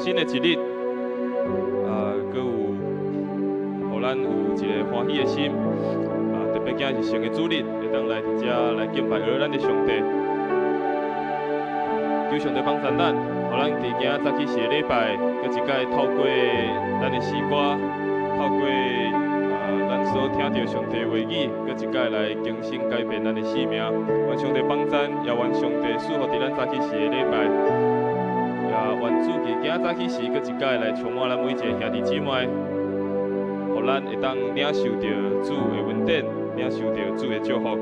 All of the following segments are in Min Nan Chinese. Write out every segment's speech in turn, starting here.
新的一日，閣有，予咱有一个歡喜的心，特別今日是神的主日，會當來佇遮來敬拜咱的上帝。求上帝幫助咱，予咱佇今仔早起時的禮拜，閣一擺透過咱的詩歌，透過咱所聽著上帝話語，閣一擺來更新改變咱的生命。願上帝幫贊，也願上帝賜福佇咱早起時的禮拜。也願主佇今仔早起時，閣一擺來充滿咱每一個兄弟姊妹，予咱會當領受著主的恩典，領受著主的祝福。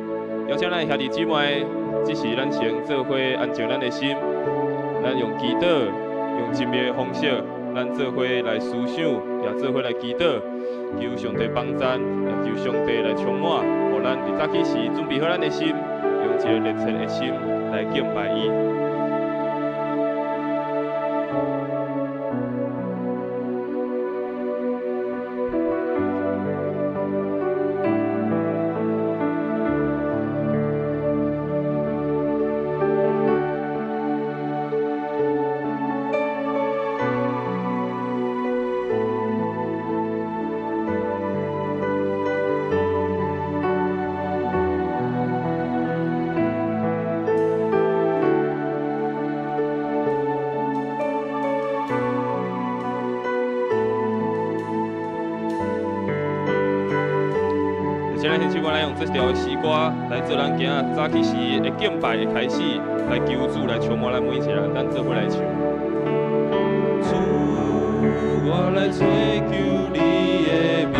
邀請咱的兄弟姊妹，這時咱先做伙安靜咱的心，咱用祈禱，用靜默的方式，咱做伙來思想，也做伙來祈禱，求上帝幫贊，也求上帝來充滿，予咱佇早起時準備好咱的心，用一個熱切的心來敬拜伊。請我來用這條詩歌來做咱今仔早起時的敬拜的開始，來求主來充滿咱每一個人，咱做伙來唱。主，我來追求你的面，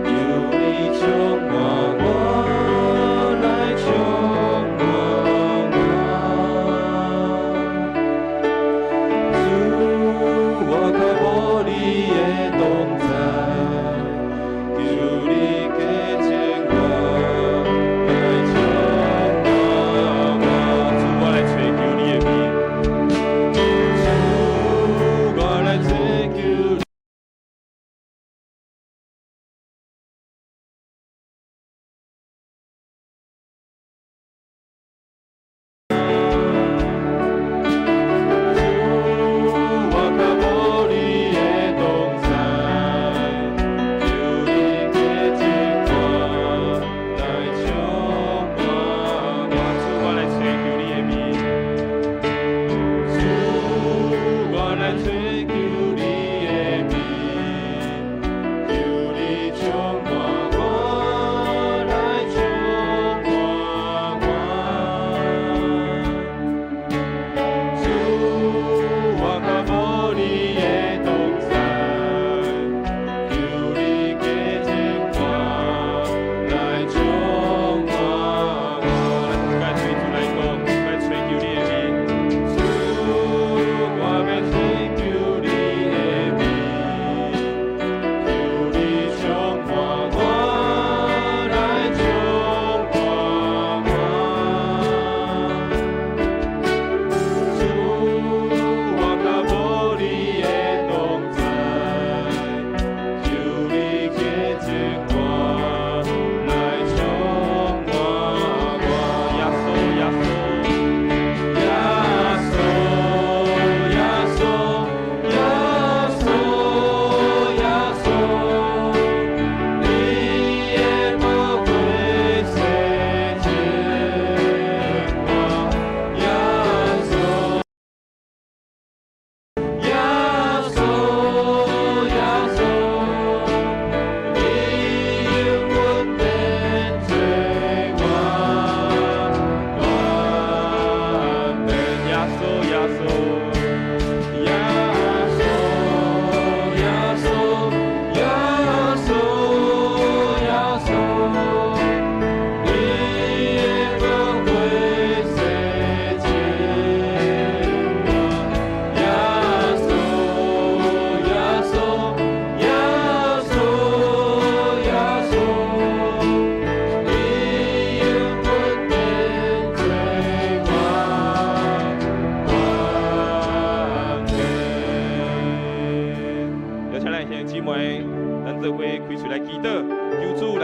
求你充滿我，來充滿我。主，我渴慕你的同在，求你潔淨我，來充滿我。主，我來追求你的面。主，我來追求。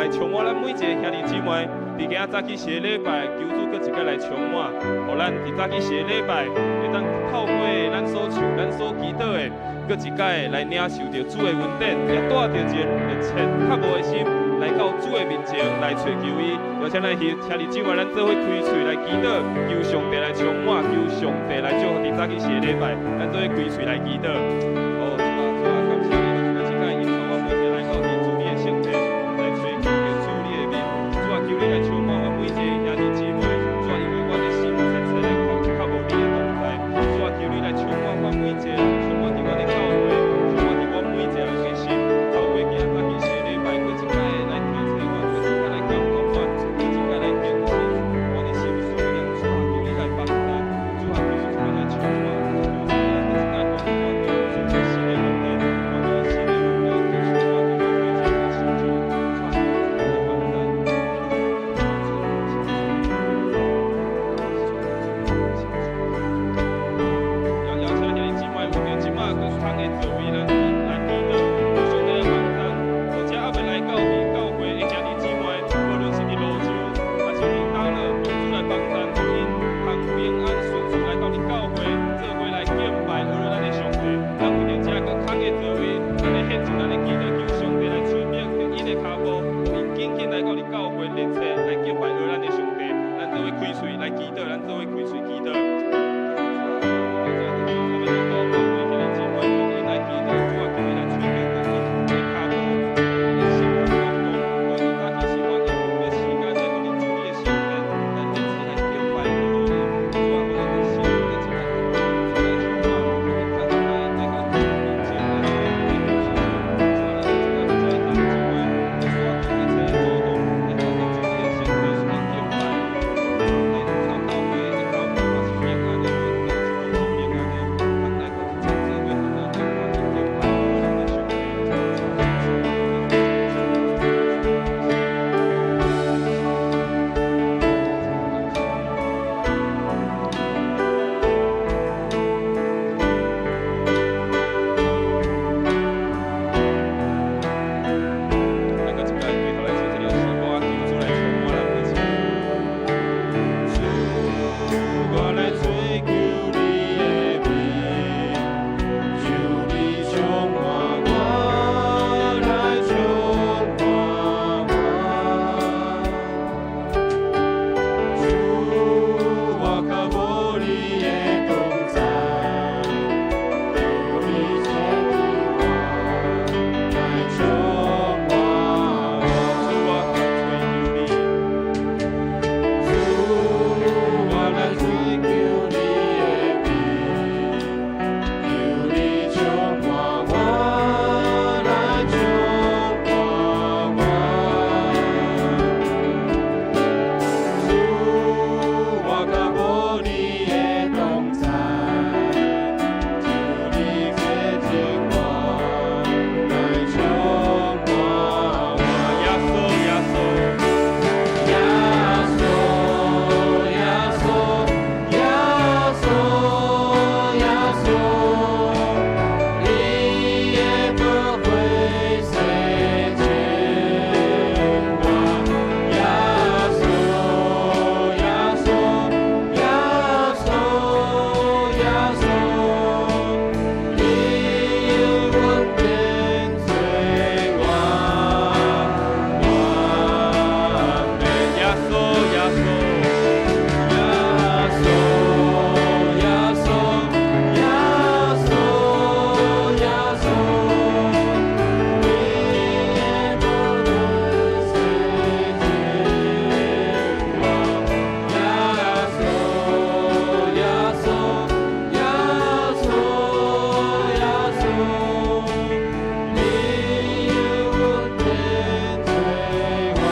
來充滿咱每一个兄弟姊妹。佇今仔早起時的禮拜，求主閣一擺來充滿，予咱佇早起時的禮拜，會當透過咱所唱、咱所祈禱的，閣一擺來領受著主的恩典，也帶著一个熱切渴慕的心來到主的面前來揣求伊。邀請咱兄弟姊妹，咱做伙開喙來祈禱，求上帝來充滿，求上帝來祝福佇早起時的禮拜，咱做伙開喙來祈禱。哦，主啊，主啊，感謝你，閣一擺引導我每一个來到佇主你的聖殿來揣求著主你的面。主啊，求你來充滿我每一个兄弟姊妹。主啊，因為阮的心切切來渴慕你的同在。主啊，求你來充滿我每一個人，充滿佇阮的教會，充滿佇阮每一個人的心。透過今仔早起時的禮拜，閣一擺來提醒我，閣一擺來感動我，閣一擺來更新我的心思念。主啊，求你來幫助。主啊，求你來充滿。求你來閣一擺予阮看著主的新的恩典，看著新的榮耀，去充滿佇阮每一個人的心中。主啊，求你來幫助。邀請兄弟姊妹，為著這馬閣空的座位，咱來祈禱，求上帝來幫助。予遮猶未來到佇教會的兄弟姊妹，無論是佇蘆洲，抑是佇大樂，求主來幫助，予𪜶通平安順遂來到佇教會，做伙來敬拜阿羅咱的上帝。咱為著遮閣空的座位，咱來獻上咱的祈禱，求上帝來垂命佇𪜶的跤步，予𪜶緊緊來到佇教會，熱切來敬拜阿羅咱的上帝。咱做伙開喙來祈禱，咱做伙開喙祈禱。咱閣一擺對頭來唱這首詩歌，求主來充滿咱每一个。主，我來追求你的面，求你充滿我，來充滿我。主，我渴慕你的同在，求你潔淨我，來充滿我。主，我追求你。主，我來追求你的面，求你充滿我，來充滿我。主，我渴慕你的同在，求你潔淨我，來充滿我。耶穌，耶穌，耶穌，耶穌，耶穌，耶穌，你的寶血洗淨我。耶穌，耶穌，耶穌，耶穌，你永遠變做我。耶穌，耶穌，耶穌，耶穌，耶穌，耶穌，你的寶血洗淨我。耶穌，耶穌，耶穌，耶穌，你永遠變做我。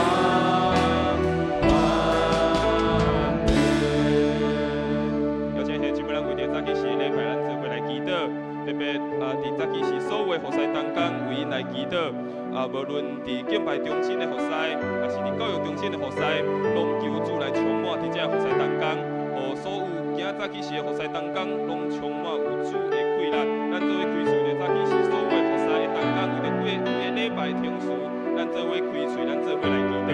阿門。邀請兄弟姊妹，咱為著早起時的禮拜，咱做伙來祈禱。特別啊，佇早起時所有的服侍同工為𪜶來祈禱。啊，無論佇敬拜中心的服侍，抑是佇教育中心的服侍，攏求主來充滿佇這服侍同工，予所有今仔早起時的服侍同工，攏充滿有主的氣力。咱做伙開喙，佇早起時所有的服侍的同工，為著規個禮拜程序，咱做伙開喙。喙，咱做伙來祈禱。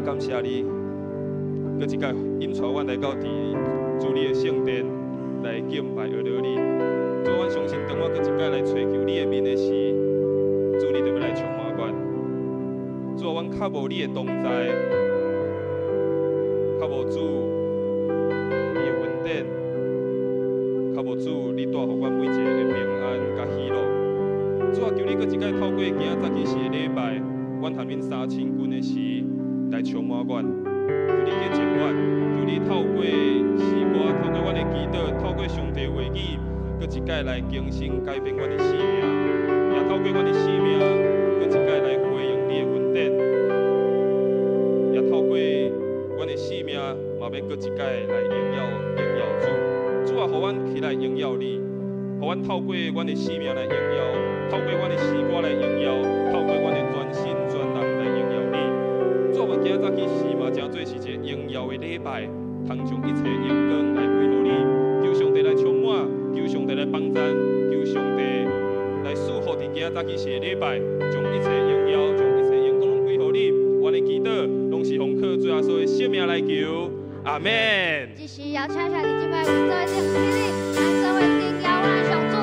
感謝你，閣一擺引帶阮來到佇主你的聖殿來敬拜阿羅你。主，阮相信當我閣一擺來揣求你的面的時，主你就欲來充滿阮。主啊，阮較無你的同在，較無主你的恩典，較無主你帶予阮每一個的平安佮喜樂。主啊，求你閣一擺透過今仔早起時的禮拜，阮和恁三親近的時，來充滿阮，求你潔淨阮，求你透過詩歌，透過阮的祈禱，透過上帝話語，閣一擺來更新改變阮的生命，也透過阮的生命，閣一擺來回應你的恩典，也透過阮的生命，嘛欲閣一擺來榮耀榮耀主。主啊，予阮起來榮耀你，予阮透過阮的生命來榮耀，透過阮的詩歌來榮耀，透過阮的全心全人來榮耀你。主啊，阮今仔早起時嘛，誠做是一个榮耀的禮拜，通將一切榮光來歸予你。求上帝來充滿，求上帝來幫贊，求上帝來賜福佇今仔早起時的禮拜，將一切榮耀，將一切榮光攏歸予你。阮的祈禱攏是奉靠主耶穌的聖名來求，阿們。這時邀請兄弟姊妹圍做陣起立，咱做伙榮耀阮上主。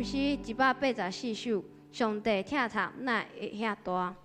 信詩184首，上帝疼痛哪會遐大？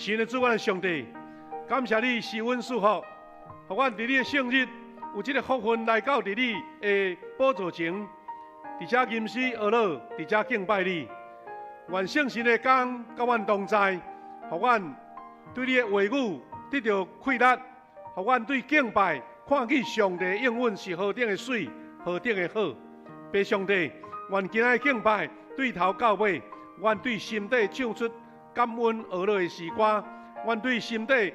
神的主，阮的上帝，感謝你賜阮祝福，予阮佇你的聖日有這个福分來到佇你的寶座前，佇遮吟詩學樂，佇遮敬拜你。願聖神的光佮阮同在，予阮對你的話語得著氣力，予阮對敬拜看見上帝應允是何等的媠，何等的好。父上帝，願今仔日敬拜對頭到尾，阮對心底唱出感恩學樂的詩歌，阮對心底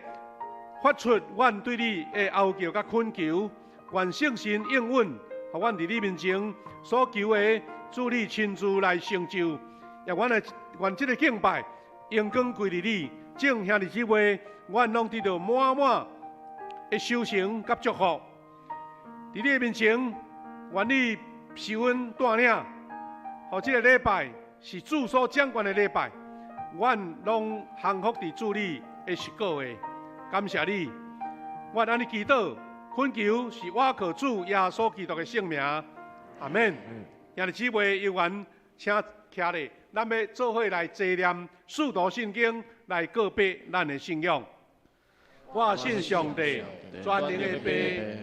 發出阮對你的哀求佮懇求，願聖神應允，予阮佇你面前所求的，主你親自來成就。也阮來願這个敬拜榮光歸予你，眾兄弟姊妹，阮攏得著滿滿的收成佮祝福。佇你的面前，願你賜阮帶領，予這个禮拜是主所掌權的禮拜。阮攏降服佇主你的手下，感謝你。阮按呢祈禱，懇求是倚靠主耶穌基督的聖名，阿們。兄弟姊妹有緣，請徛咧，咱欲做伙來齊念使徒信經來告白咱的信仰。我信上帝，全能的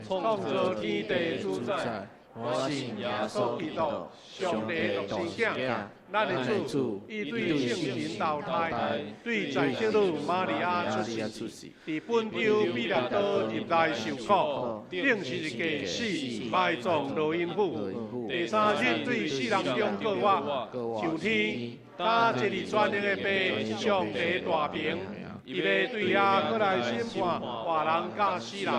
父，創造天地主宰。我信耶穌基督，上帝的獨生囝，咱的主，伊對聖神投胎，對在聖女瑪利亞出世，佇本丟彼拉多入內受苦，釘十字架死，埋葬落陰府，第三日對死人中復活，上天，擔一位全能的父上帝大爿，伊欲對遐閣來審判活人佮死人。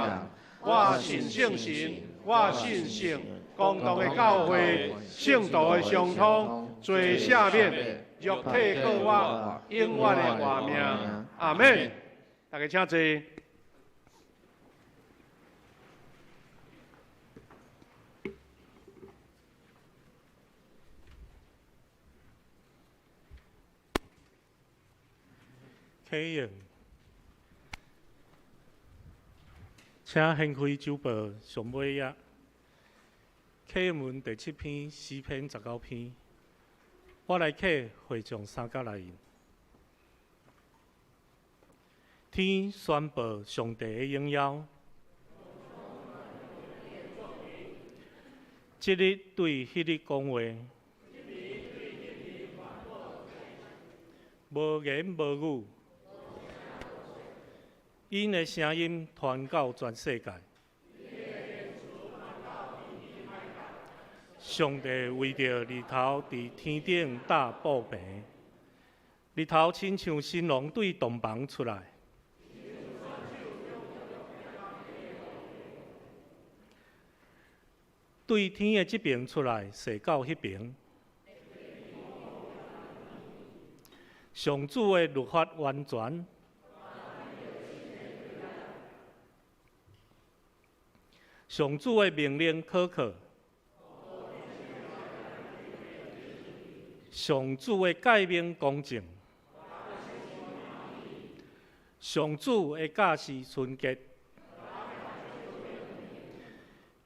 我信聖神，我信聖公同的教會，聖徒的相通，罪赦免，肉體復活，永遠的活命。阿們。大家請坐。啟用，請掀開主報上尾頁，啟用文第七篇詩篇19篇，我來啟會眾三角來印。天宣布上帝的榮耀，這日對彼日講話，無言無語。𪜶的聲音傳到全世界。上帝為著日頭佇天頂搭布棚，日頭親像新郎對洞房出來。對天的這爿出來，踅到彼爿。上主的律法完全。上主的命令可靠，上主的誡命公正，上主的教示純潔，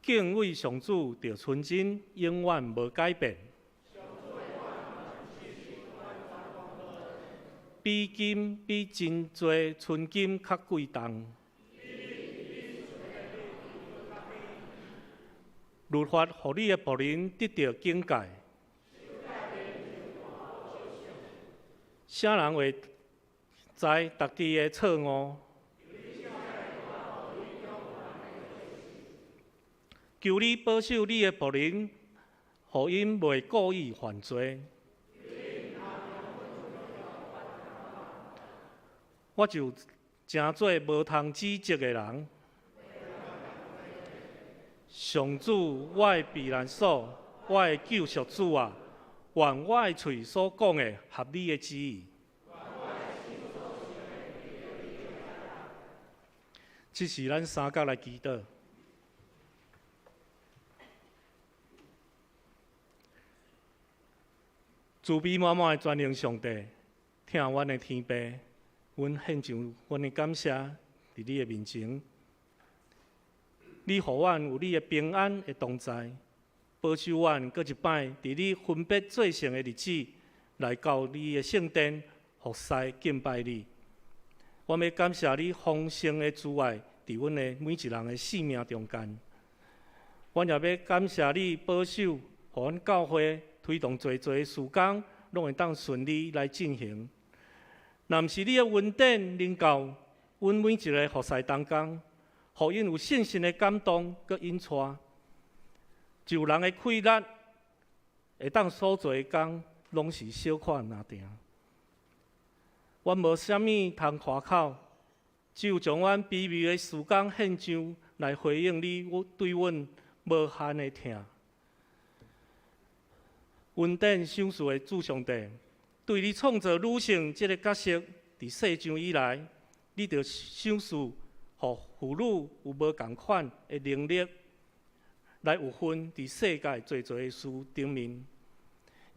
敬畏上主著純真，永遠無改變。比金比真濟純金較貴重。律法予你的僕人得著警戒，啥人會知家己的錯誤？求你保守你的僕人，予𪜶袂故意犯罪。我就成做無通指責的人。上主，我的避難所，我的救贖主啊，願我的喙所講的合你的旨意。這是咱三角來祈禱。慈悲滿滿的全能上帝，疼阮的天父，阮獻上阮的感謝，佇你的面前。你予阮有你的平安的同在，保守阮閣一擺佇你分別做聖的日子，來到你的聖殿服侍敬拜你。我欲感謝你豐盛的慈愛，佇阮的每一人的生命中間。阮也欲感謝你保守，予阮教會推動濟濟事工，攏會當順利來進行。若毋是你的恩典臨到阮每一个服侍同工，予𪜶有聖神的感動，閣引帶，就人的氣力會當所做的工，攏是小可爾定。阮無啥物通誇口，只有將阮卑微的事工獻上，來回應你對阮無限的疼。恩典賞賜的主上帝，對你創造女性這个角色，佇世上以來，你著賞賜予婦女有無仝款的能力，來有份佇世界濟濟的事頂面。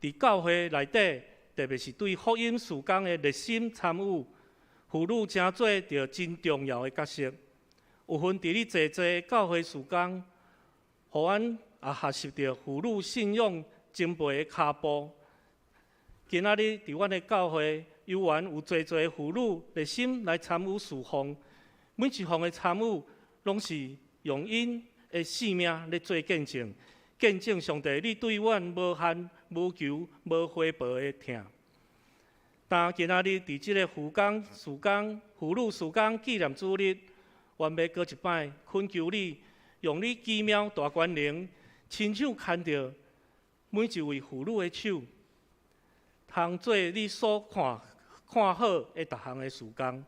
佇教會內底，特別是對福音事工的熱心參與，婦女成做著真重要的角色。有份佇你濟濟教會事工，予阮也學習著婦女信仰前輩的跤步。今仔日佇阮的教會，猶原有濟濟婦女熱心來參與事奉，每一項的參與，攏是用𪜶的性命咧做見證，見證上帝你對阮無限、無求、無回報的疼。當今仔日佇這个婦工、事工、婦女事工紀念主日，阮欲閣一擺懇求你，用你奇妙大權能，親手牽著每一位婦女的手，通做你所看看好的逐項的事工，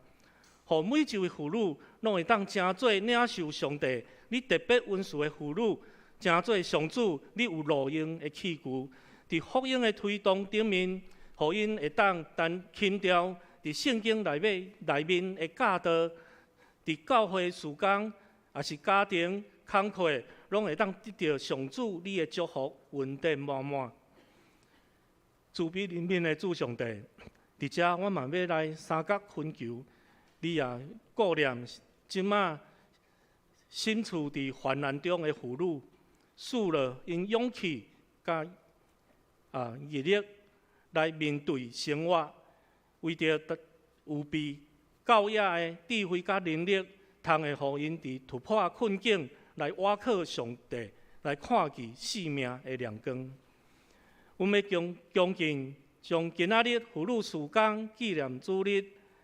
予每一位婦女攏會當成做領受上帝你特別恩賜的婦女，成做上主你有路用的器具，佇福音的推動頂面，予𪜶會當擔輕掉佇聖經內面內面的教導，佇教會事工，抑是家庭工課，攏會當得著上主你的祝福，恩典滿滿。慈悲憐憫的主上帝，佇遮我嘛欲來相佮懇求，你也顧念這馬身處佇患難中的婦女，賜予𪜶勇氣佮毅力來面對生活，為著有備教養的智慧佮能力，通會予𪜶佇突破困境來倚靠上帝，來看見生命的亮光。阮欲恭恭敬將今仔日婦女事工紀念主日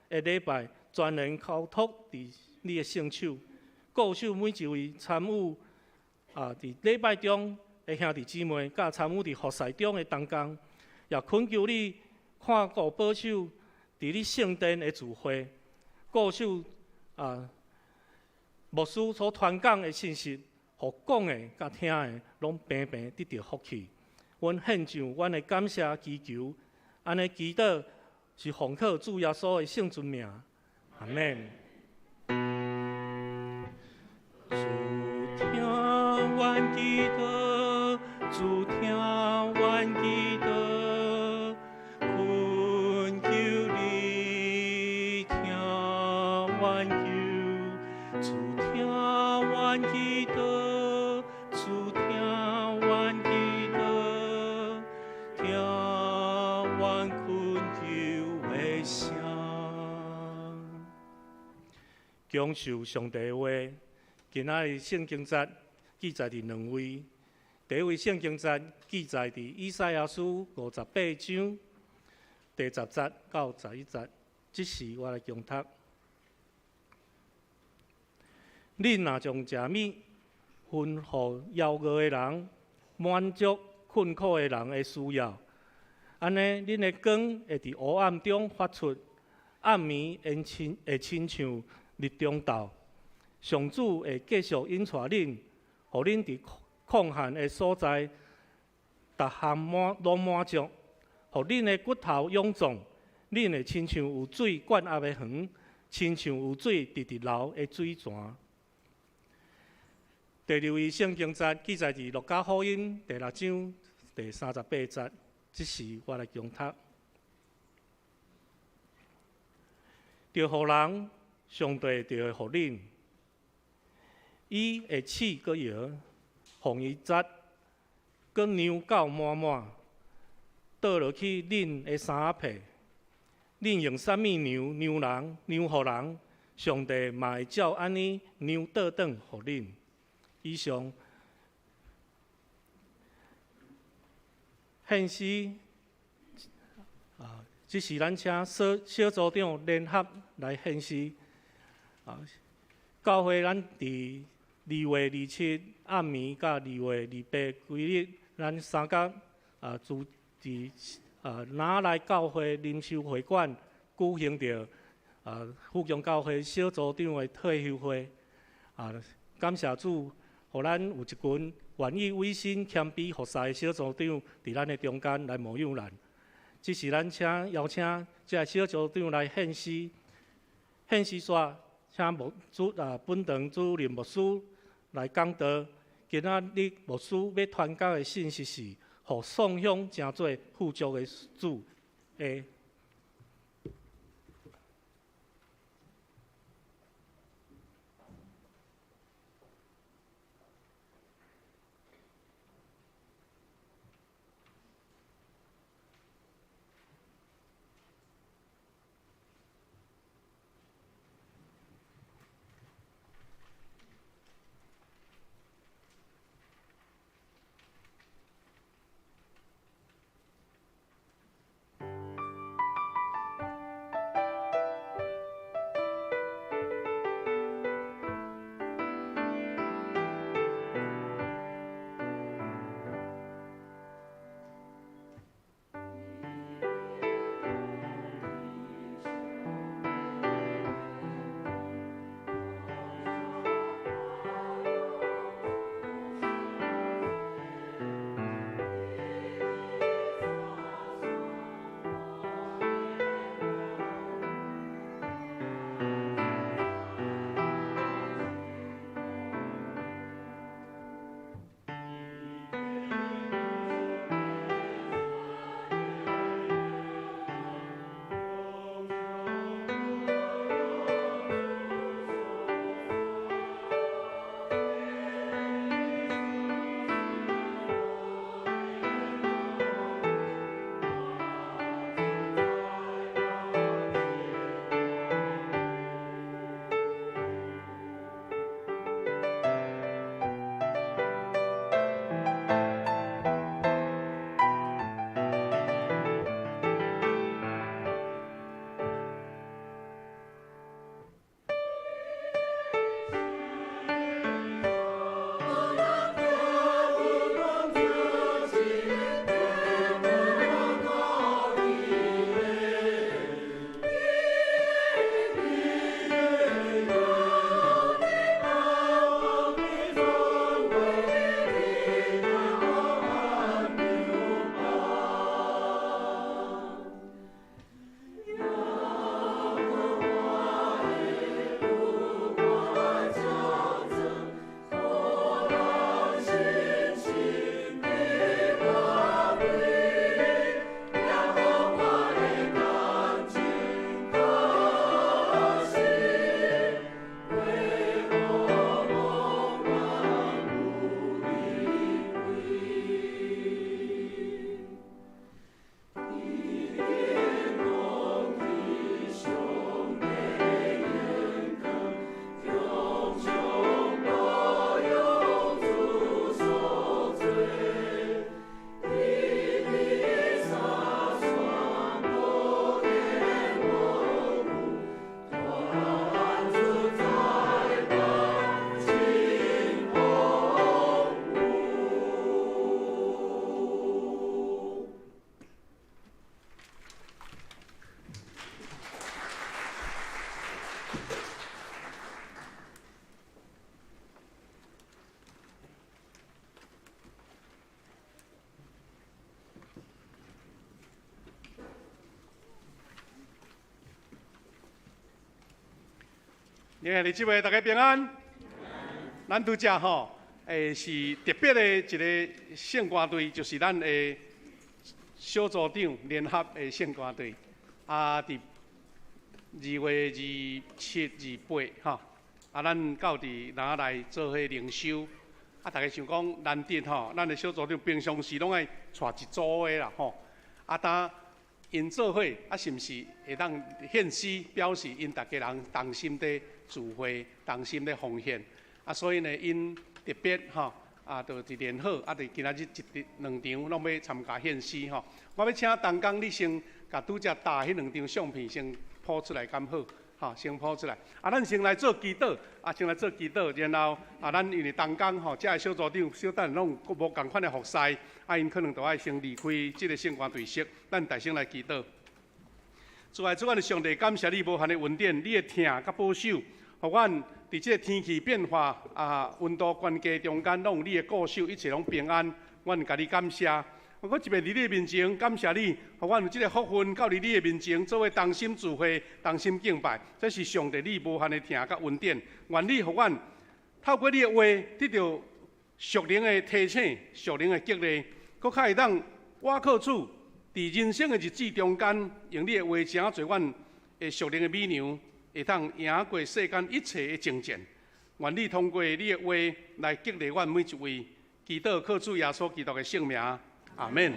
的禮拜，全然交託佇你的聖手，顧守每一位參與佇禮拜中的兄弟姊妹，佮參與佇服侍中的同工，也懇求你看顧保守佇你聖殿的聚會，顧守牧師所傳講的信息，予講的佮聽的攏平平得著福氣。阮獻上阮的感謝祈求，按呢祈禱是奉靠主耶穌的聖尊名，阿們。主聽阮祈禱，主聽阮祈禱，懇求你聽阮求，主聽阮祈禱，主聽阮祈禱，聽阮懇求的聲。享受上帝的話，今仔日聖經節記載佇兩位，第一位聖經節記載佇以賽亞書58章第10節到11節，這時我來恭讀。恁若將食物分予枵餓的人，滿足困苦的人的需要，按呢，恁的光會佇黑暗中發出，暗暝會親會親像日中晝。上主會繼續引帶恁，予恁佇曠旱的所在，逐項滿攏滿足，予恁的骨頭勇壯，恁會親像有水灌壓的園，親像有水直直流的水泉。第二位聖經節記載佇路加福音第6章第38節，這時我來恭讀。著予人，上帝就會予恁。伊會賜閣搖，予伊節，閣量到滿滿，倒落去恁的衫仔被。恁用啥物量量人、量予人，上帝嘛會照按呢量倒轉予恁。以上獻詩啊，這是咱請小小組長聯合來獻詩啊。教會咱佇2月27暗暝佮2月28規日，咱三工啊，主佇拿來教會靈修會館舉行著富強教會小組長的退休會啊，感謝主，予咱有一群願意委身謙卑服侍的小組長佇咱的中間來牧養咱。這是咱請邀請這个小組長來獻詩，獻詩煞請牧主啊本堂主任牧師來講道。今仔日牧師欲傳講的信息是，予送享成做富足的主的。兄弟姊妹，大家平安。咱拄才吼，是特別的一个聖歌隊，就是咱的小組長聯合的聖歌隊。啊，佇2月27、28吼，啊，咱到佇哪來做彼靈修。啊，大家想講難得吼，咱的小組長平常時攏愛帶一組的啦吼。啊，當𪜶做伙，啊，是毋是會當獻詩，表示𪜶逐家人同心咧聚會，同心咧奉獻。啊，所以呢，𪜶特別吼，啊，就佇聯好，啊，佇今仔日一兩場攏欲參加獻詩吼。我欲請同工你先共拄才搭彼兩張相片先鋪出來，敢好？吼，先鋪出來。啊，咱先來做祈禱，啊，先來做祈禱，然後啊，咱因為同工吼，遮个小組長小等攏有無仝款的服侍，啊，𪜶可能著愛先離開這个聖歌隊室，咱大聲來祈禱。主愛主，阮的上帝，感謝你無限的恩典，你的疼佮保守，予阮佇這个天氣變化啊、溫度懸低中間，攏有你的顧守，一切攏平安。阮共你感謝。我閣一遍佇你的面前感謝你，予阮有這个福分，到佇你的面前做伙同心聚會、同心敬拜。這是上帝你無限的疼佮恩典。願你予阮透過你的話，得著屬靈的提醒、屬靈的激勵，閣較會當倚靠主，佇人生的日子中間，用你的話成做阮的屬靈的米糧，會當贏過世間一切的爭戰。願你通過你的話來激勵阮每一位，祈禱靠主耶穌基督的聖名，阿們。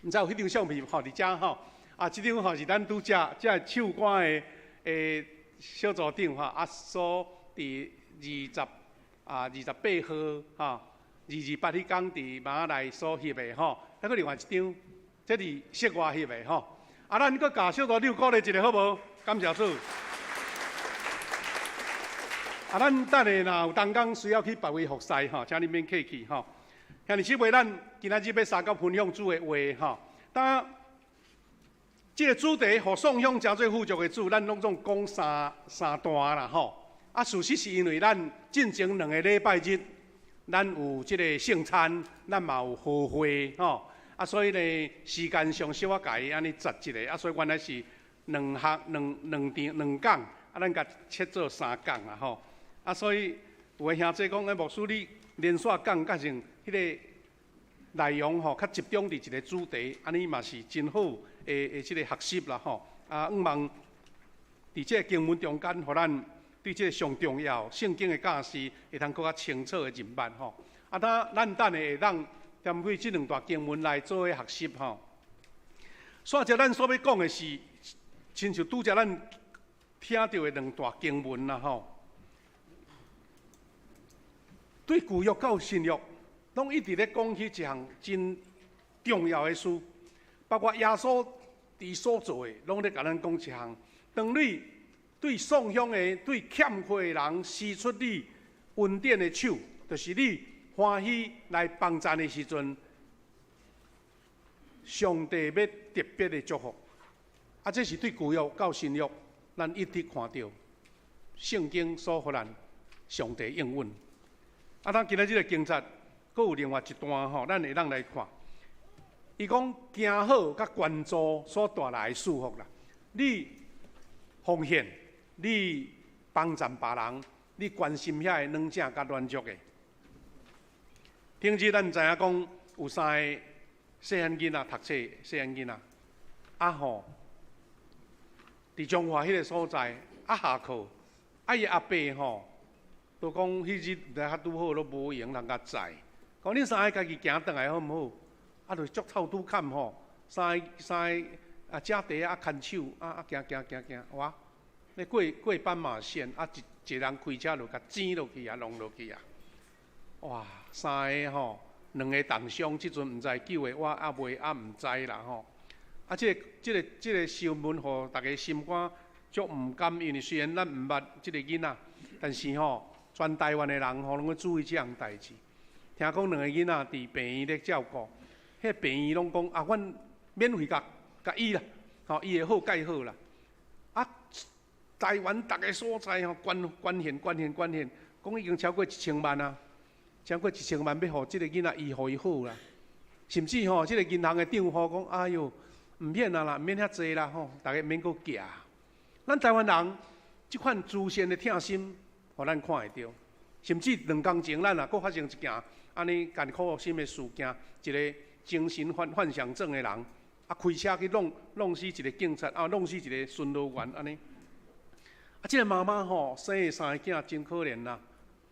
毋知有彼張相片無？佇遮吼，啊，這張吼是咱拄才這个唱歌的小組長吼，啊，所佇28號吼，228彼工佇馬來所翕的吼，啊，閣另外一張，這佇室外翕的吼。啊，咱閣共小組長鼓勵一下好無？感謝主。啊，咱等下若有同工需要去別位服侍吼，請你免客氣吼。兄弟姊妹，咱今仔日欲相佮分享主的話吼。當這个主題，予送享成做富足的主，咱攏總講三段啦吼。啊，事實是因為咱進前兩个禮拜日，咱有這个聖餐，咱嘛有和會吼。啊，所以呢，時間上小可共伊按呢節一下，啊，所以原來是兩項兩兩場兩講，啊，咱共切做三講啦吼。啊，所以有的兄弟講，欸，牧師你連續講，甲成彼个內容吼，較集中佇一个主題，按呢嘛是真好的這个學習啦吼。啊，向望佇這个經文中間，予咱對這个上重要聖經的教示，會通閣較清楚的認捌吼。啊，當咱等下會當針對這兩段經文來做伙學習吼。煞者咱所欲講的是，親像拄才咱聽著的兩段經文啦吼。對舊約到新約，攏一直咧講起一項真重要的事，包括耶穌佇所做的，攏咧共咱講一項。當你對喪鄉的、對欠缺的人施出你恩典的手，就是你歡喜來幫贊的時陣，上帝欲特別的祝福。啊，這是對舊約到新約，咱一直看著聖經所予咱上帝應允。啊，咱今仔這个經節，閣有另外一段吼，咱會當來看。伊講行好佮關注所帶來的祝福啦。你奉獻，你幫贊別人，你關心遐个軟者佮軟弱的。頂日咱知影講有三个細漢囡仔讀冊，細漢囡仔，啊吼，佇彰化彼个所在，啊下課，啊伊阿伯吼，都講彼日毋知較拄好，攏無閒通共載。講恁三个家己行轉來好毋好？啊，就足臭拄坎吼，三个三个啊，食茶啊，牽手啊啊，行行行行，哇！咧過過斑馬線啊，一一个人開車就共剪落去啊，弄落去啊！哇，三个吼，兩个重傷，這陣毋知救會活抑未啊，毋知啦吼。啊，這个這个這个新聞予逐家心肝足毋甘，因為雖然咱毋捌這个囡仔，但是吼，全台灣的人吼攏咧注意這項代誌。聽講兩个囡仔佇病院咧照顧，彼个病院攏講啊，阮免費共共醫啦，吼，伊會好蓋好啦。啊，台灣逐个所在吼，捐捐獻捐獻捐獻，講已經超過1000萬啊，超過一千萬欲予這个囡仔醫予伊好啦。甚至吼，這个銀行的帳戶講，哎喲，毋免啊啦，毋免遐濟啦吼，逐家毋免閣寄。咱台灣人這款慈善的疼心，予咱看會著。甚至2工前，咱也閣發生一件按呢艱苦心的事件，一個精神幻想症的人，啊開車去弄死一個警察，啊弄死一個巡邏員按呢。啊，這個媽媽吼生的三个囝真可憐啦，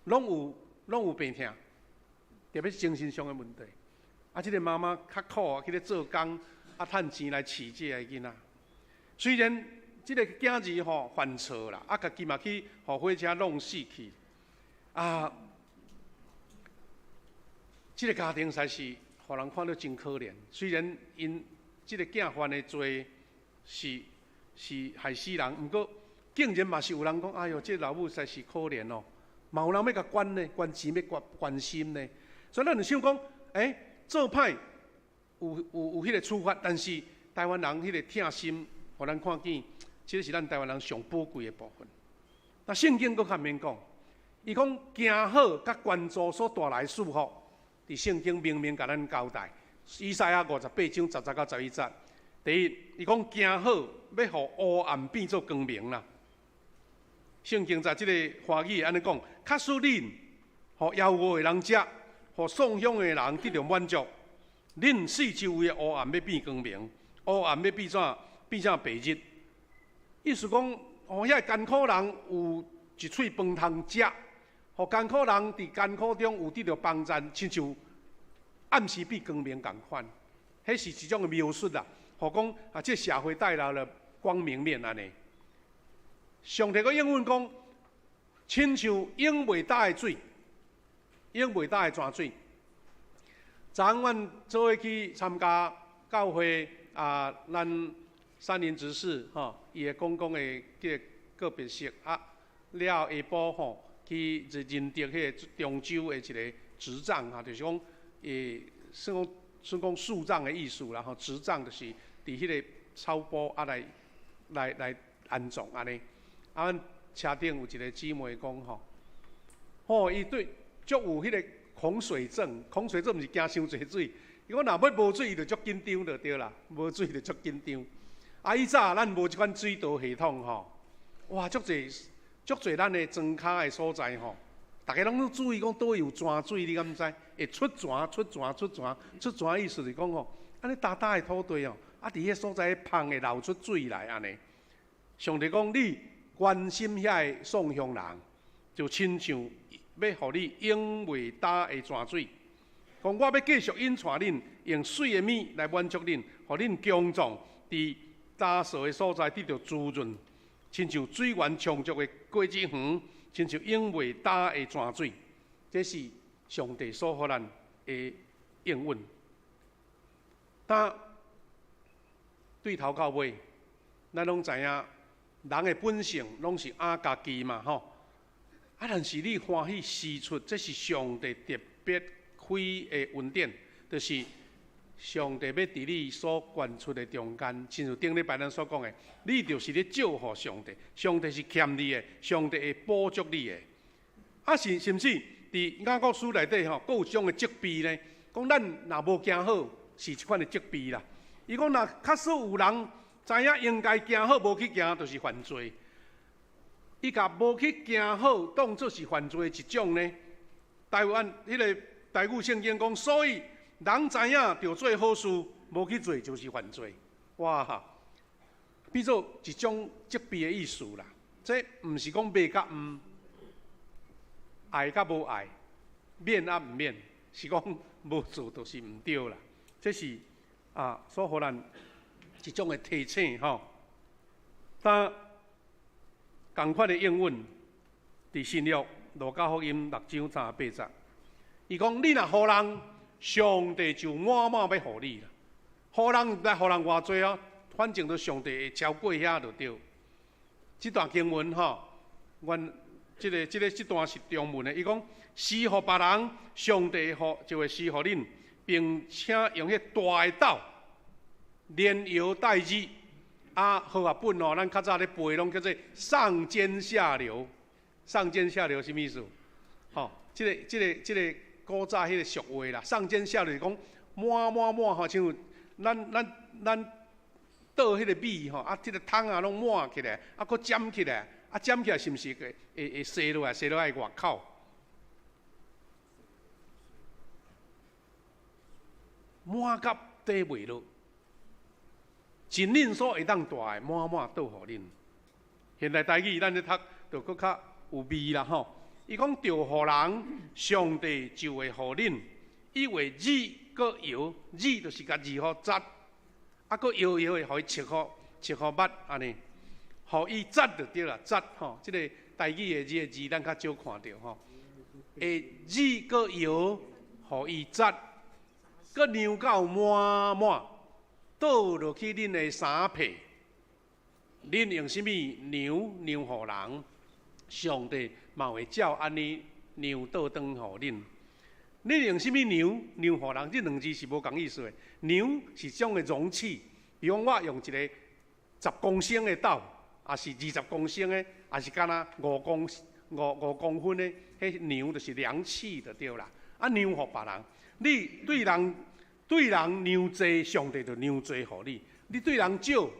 攏有病痛，特別是精神上的問題。啊，這個媽媽較苦啊，去咧做工，啊趁錢來飼這个囡仔。雖然這個囝兒吼犯錯啦，啊家己嘛去予火車弄死去。啊，這個家庭實在是予人看著真可憐。雖然𪜶這個囝犯的罪是害死人，毋過竟然嘛是有人講：哎喲，這個老母實在是可憐哦。嘛有人欲共捐呢，捐錢欲關關心呢。所以咱就想講，欸，做歹有彼個處罰，但是台灣人彼個疼心，予咱看見，這個是咱台灣人上寶貴的部分。那聖經閣較免講，伊講行好佮關注所帶來的祝福，佇聖經明明共咱交代。以賽亞58章10節到11節。第一，伊講行好欲予烏暗變做光明啦。聖經在這个華語按呢講，假使恁予枵餓的人食，予喪鄉的人得著滿足，恁四周圍的烏暗欲變光明，烏暗欲變怎變成白日。意思講，予遐艱苦人有一喙飯通食，予艱苦人佇艱苦中有得著幫贊，親像暗時變光明仝款。彼是一種的描述啦，予講啊，這社會帶來了光明面按呢。上帝閣應允講，親像湧袂焦的水，湧袂焦的泉水。昨昏阮做伙去參加教會啊，咱三林執事吼，伊的公公的這个告別式啊，了後下晡吼去認得彼个中州的一个執杖啊，就是講，算講樹葬的意思啦吼，執杖就是佇彼个草埔啊來安葬按呢。啊，阮車頂有一個姊妹講吼，吼，伊對足有彼个恐水症，恐水症毋是驚傷濟水，伊講若欲無水，伊就足緊張就對啦，無水就足緊張。啊，以早咱無這款水道系統吼，哇，足濟足濟咱的莊跤的所在吼，逐家攏注意講佗位有泉水，你敢知？會出泉、出泉、出泉、出泉，意思是講吼，按呢焦焦的土地哦，啊，佇彼所在芳會流出水來按呢。上帝講你關心遐个喪鄉人，就親像欲予你湧袂焦的泉水。講我欲繼續引帶恁，用媠的物來滿足恁，予恁強壯，佇焦燥的所在得著滋潤，親像水源充足的果子園，親像湧袂焦的泉水。這是上帝所予咱的應允。但對頭到尾，咱攏知影，人的本性攏是愛家己嘛，吼。啊，但是你歡喜施出，這是上帝特別開的恩典，就是上帝欲佇你所捐出的中間，親像頂禮拜咱所講的，你就是咧祝福上帝，上帝是欠你的，上帝會補足你的。啊，是甚至佇雅各書內底吼，閣有一種的責備呢，講咱若無行好，是這款的責備啦。伊講若假使有人知影應該行好，無去行，就是犯罪。伊共無去行好，當做是犯罪的一種呢。台灣彼个台語聖經講，所以人知影著做好事，無去做就是犯罪。哇！變做一種責備的意思啦。這毋是講欲佮毋，愛佮無愛，免抑毋免，是講無做就是毋對啦。這是啊，所予咱一種的提醒吼。但仝款的應允，佇新約路加福音6章38節，伊講你若予人，上帝就滿滿欲予你啦。予人來予人偌濟哦，反正都上帝會超過遐就對。這段經文吼，阮這段是中文的。伊講施予別人，上帝予就會施予恁，並且用彼大的斗，連搖帶擠。啊，和合本哦，咱較早咧背攏叫做上尖下流，上尖下流啥物意思？吼，這個古早彼个俗話啦，上尖下流是講滿滿滿吼，像咱倒彼个米吼，啊，這个桶仔攏滿起來，啊，閣尖起來，啊，占起來是毋是會踅落來？踅落來外口，滿甲底袂落，盡恁所會當帶的，滿滿倒予恁。現代台語咱咧讀，就閣較有味啦吼。伊講著予人，上帝就會予恁，因為乳閣油，乳就是共二予扎，啊，閣搖搖的，予伊切好，切好捌按呢，予伊扎就對啦，扎吼。這個台語的這個字，咱較少看著吼。會乳閣油，予伊扎，閣量到滿滿，倒落去恁的衫被。恁用啥物量量予人，上帝嘛會照按呢量倒轉予恁。恁用啥物量量予人？這兩字是無仝意思的。量是一種的容器，比如講我用一個10公升的斗，抑是20公升的，抑是敢若5公分的，彼量就是量器就對啦。啊，量予別人，你對人量濟，上帝就量濟予你。你對人少，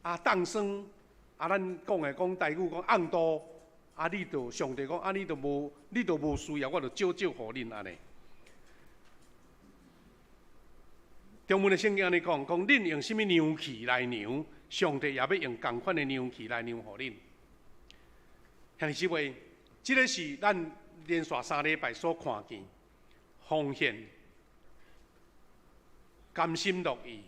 啊，凍霜，啊，咱講的講台語講甕肚，啊，你就上帝講，啊，你就無需要，我就少少予恁按呢。中文的聖經按呢講，講恁用啥物量器來量，上帝也欲用仝款的量器來量予恁。兄弟姊妹，這个是咱連續3禮拜所看見奉獻、甘心樂意、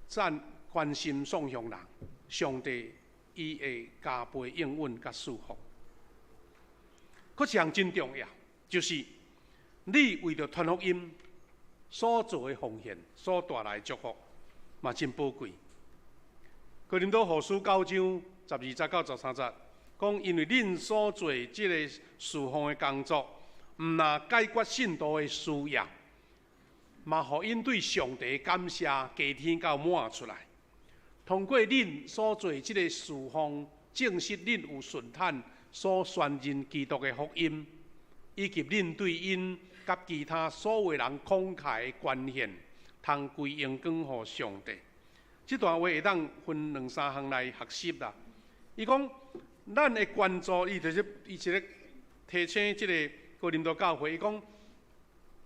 讚關心送向人，上帝伊會加倍應允佮賜福。閣一項真重要，就是你為著傳福音所做的奉獻，所帶來的祝福，嘛真寶貴。哥林多後書9章12節到13節，講因為恁所做這个事奉的工作，毋若解決信徒的需要，嘛予𪜶對上帝感謝加添到滿出來。通過恁所做這个事奉，證實恁有順坦所宣認基督的福音，以及恁對𪜶佮其他所有人慷慨的捐獻，通歸榮光予上帝。這段話會當分兩三項來學習啦。伊講，咱的捐助，伊就是伊是咧提醒這个哥林多教會，伊講，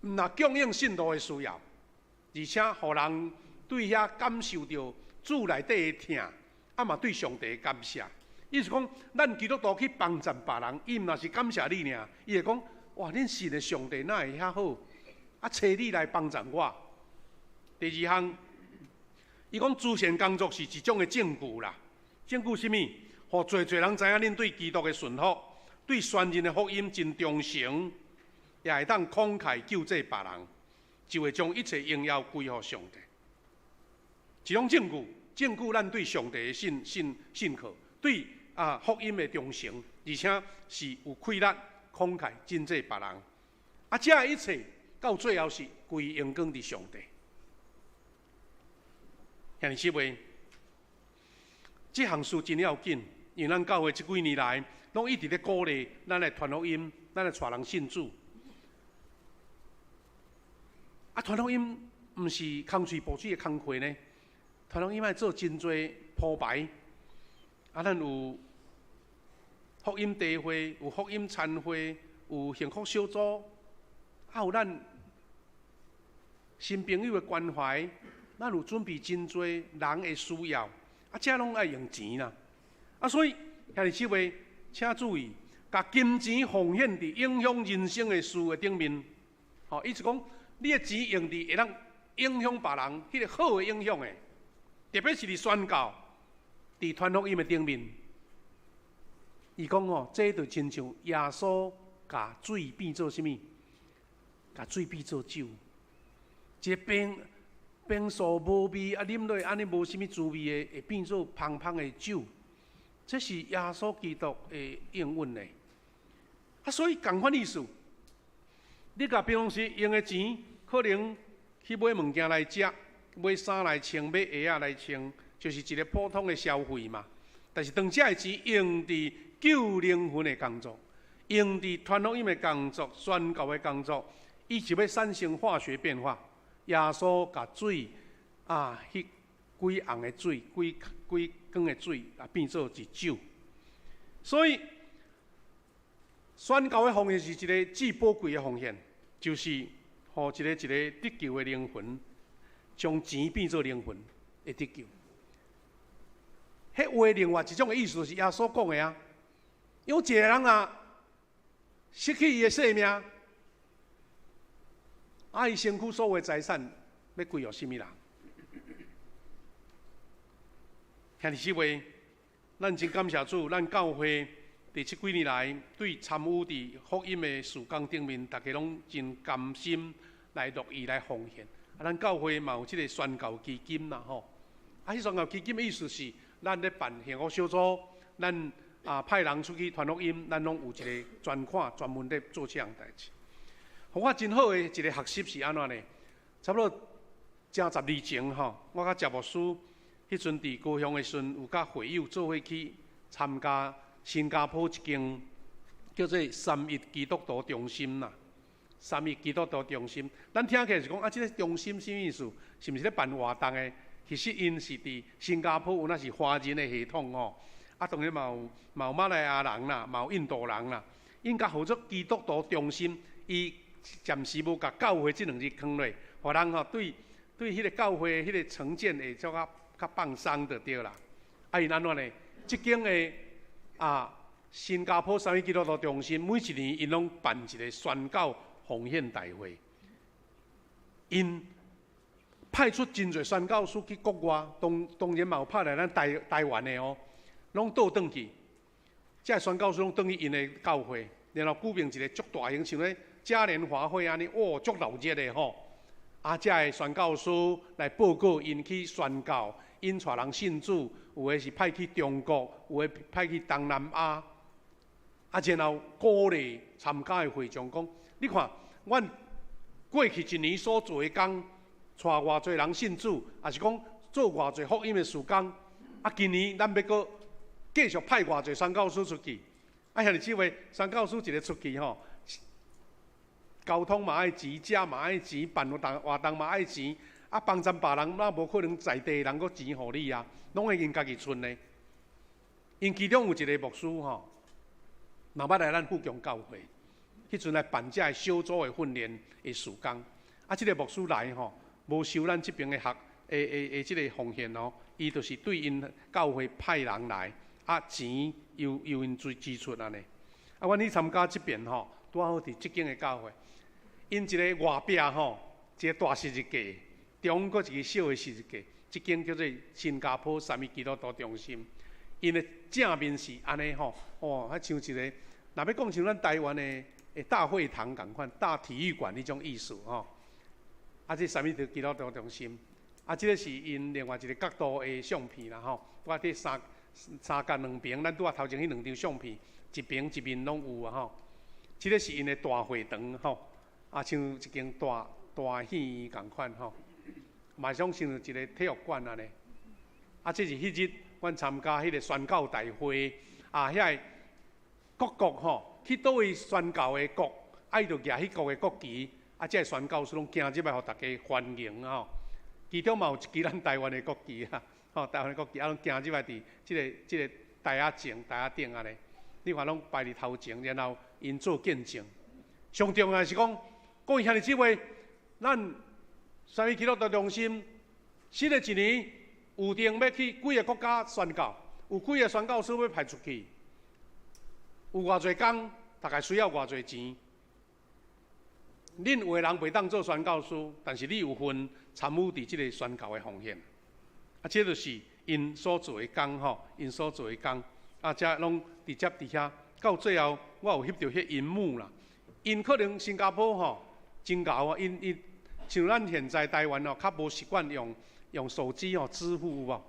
毋若供應信徒的需要，而且予人對遐感受著主內底的疼，啊嘛對上帝的感謝。意思講，咱基督徒去幫贊別人，伊毋若是感謝你爾，伊會講：哇，恁信的上帝哪會遐好？啊，揣你來幫贊我。第二項，伊講慈善工作是一種的證據啦。證據啥物？予濟濟人知影恁對基督的順服，對宣認的福音真忠誠，也會當慷慨救濟別人，就會將一切榮耀歸予上帝。一種證據，證據咱對上帝的信靠，對啊福音的忠誠，而且是有氣力慷慨賑濟別人。啊，這一切到最後是歸榮光佇上帝。兄弟姊妹，這項事真要緊，因為咱教會這幾年來，攏一直咧鼓勵咱來傳福音，咱來帶人信主。啊，傳福音毋是空喙哺水的工課呢，傳福音愛做真濟鋪排。啊，咱有福音茶會，有福音餐會，有幸福小組，啊，有咱新朋友的關懷，咱有準備真濟人的需要，啊，這攏愛用錢啦。啊，所以兄弟姊妹，請注意，共金錢奉獻佇影響人生的事的頂面。吼，意思講，你的錢用佇會當影響別人，彼個好的影響的，特別是佇宣教、佇傳福音的頂面。伊講吼，這就親像耶穌共水變做啥物？共水變做酒，一个冰冰素無味啊，啉落按呢無啥物滋味的，會變做芳芳的酒。這是耶穌基督的應允的。啊，所以仝款意思，你共平常時用的錢，可能去買物件來食，買衫來穿，買鞋仔來穿，就是一个普通的消費嘛。但是當這个錢用佇救靈魂的工作，用佇傳福音的工作、宣教的工作，伊就欲產生化學變化。耶穌共水啊，彼幾甕的水，幾幾缸的水啊，變做一酒。所以宣教的奉獻是一个至寶貴的奉獻，就是予一个一个得救的靈魂，將錢變做靈魂會得救。彼話另外一種的意思是耶穌講的啊，有一個人啊，失去伊的性命，啊，伊身軀所有的財產欲歸予啥物人？兄弟姊妹，咱真感謝主，咱教會佇這幾年來對參與佇福音的事工頂面，大家攏真甘心來樂意來奉獻。啊，咱教會嘛有這个宣教基金啦吼。啊，彼宣教基金的意思是，咱咧辦幸福小組，咱啊派人出去傳福音，咱攏有一個專款專門咧做這項代誌。予我真好的一個學習是按怎呢？差不多正十年前吼，我佮謝牧師彼陣佇高雄的時陣，有佮會友做伙去參加新加坡一間叫做三一基督徒中心啦。三一基督徒中心，咱聽起來是講啊，這个中心啥物意思？是毋是咧辦活動的？其實𪜶是佇新加坡有那是華人的系統吼，啊，當然嘛有嘛有馬來亞人啦，嘛有印度人啦，𪜶共號做基督徒中心，伊暫時無共教會這兩字囥落，予人吼對對彼个教會彼个成見會較較較放鬆就對啦。啊，𪜶按怎呢？這間的啊新加坡三一基督徒中心，每一年𪜶攏辦一个宣教奉獻大會，𪜶派出真濟宣教師去國外，當當然嘛有派來咱台台灣的哦，攏倒轉去，這宣教師攏轉去𪜶的教會，然後舉辦一个足大型，像咧嘉年華會按呢，哇，足熱鬧的吼。啊，這个宣教師來報告𪜶去宣教，𪜶帶人信主，有的是派去中國，有的派去東南亞。啊，然後鼓勵參加的會眾講：你看，阮過去一年所做的工，帶偌濟人信主，抑是講做偌濟福音的事工。啊，今年咱欲閣繼續派偌濟宣教師出去。啊，兄弟姊妹，宣教師一个出去吼，交通嘛愛錢，食嘛愛錢，辦活動活動嘛愛錢。啊，幫贊別人，哪無可能在地人閣錢予你啊？攏會𪜶家己賰的。𪜶其中有一个牧師吼，嘛捌來咱富強教會，彼陣來辦這个小組的訓練的事工。啊，這个牧師來吼，無收咱這爿的學的的的這个奉獻哦，伊就是對𪜶教會派人來，啊，錢由由𪜶支支出按呢。啊，阮去參加這爿吼，拄好佇這間的教會，𪜶一个外壁吼，一个大十字架，中閣一个小的十字架，這間叫做新加坡三一基督徒中心，𪜶的正面是按呢吼，哦，彼像一个，若欲講像咱台灣的的大會堂仝款，大體育館彼種意思吼。啊，這三一基督徒中心，啊，這个是𪜶另外一个角度的相片啦吼。我佇三三角兩爿，咱拄仔頭前彼兩張相片，一爿一面攏有啊吼。這个是𪜶的大會堂吼，啊，像一間大大戲院仝款吼，嘛像像一个體育館按呢。啊，這是彼日阮參加彼个宣教大會，啊，遐个各國吼去佗位宣教的國，啊，伊就舉彼國的國旗。啊，這个宣教師攏行入來，予大家歡迎吼。其中嘛有一支咱台灣的國旗啊，吼，台灣的國旗啊，攏行入來佇這个這个台仔前、台仔頂按呢。你看攏擺佇頭前，然後𪜶做見證。上重要是講，各位兄弟姊妹，咱三一基督徒中心新的一年有定欲去幾个國家宣教，有幾个宣教師欲派出去，有偌濟工，大概需要偌濟錢。恁有的人袂當做宣教師，但是你有份參與佇這个宣教的奉獻。啊，這就是𪜶所做的工吼，𪜶所做的工。啊，這攏直接佇遐，到最後我有翕著彼螢幕啦。𪜶可能新加坡吼真𠢕啊，𪜶𪜶像咱現在台灣哦，較無習慣用用手機吼支付有無？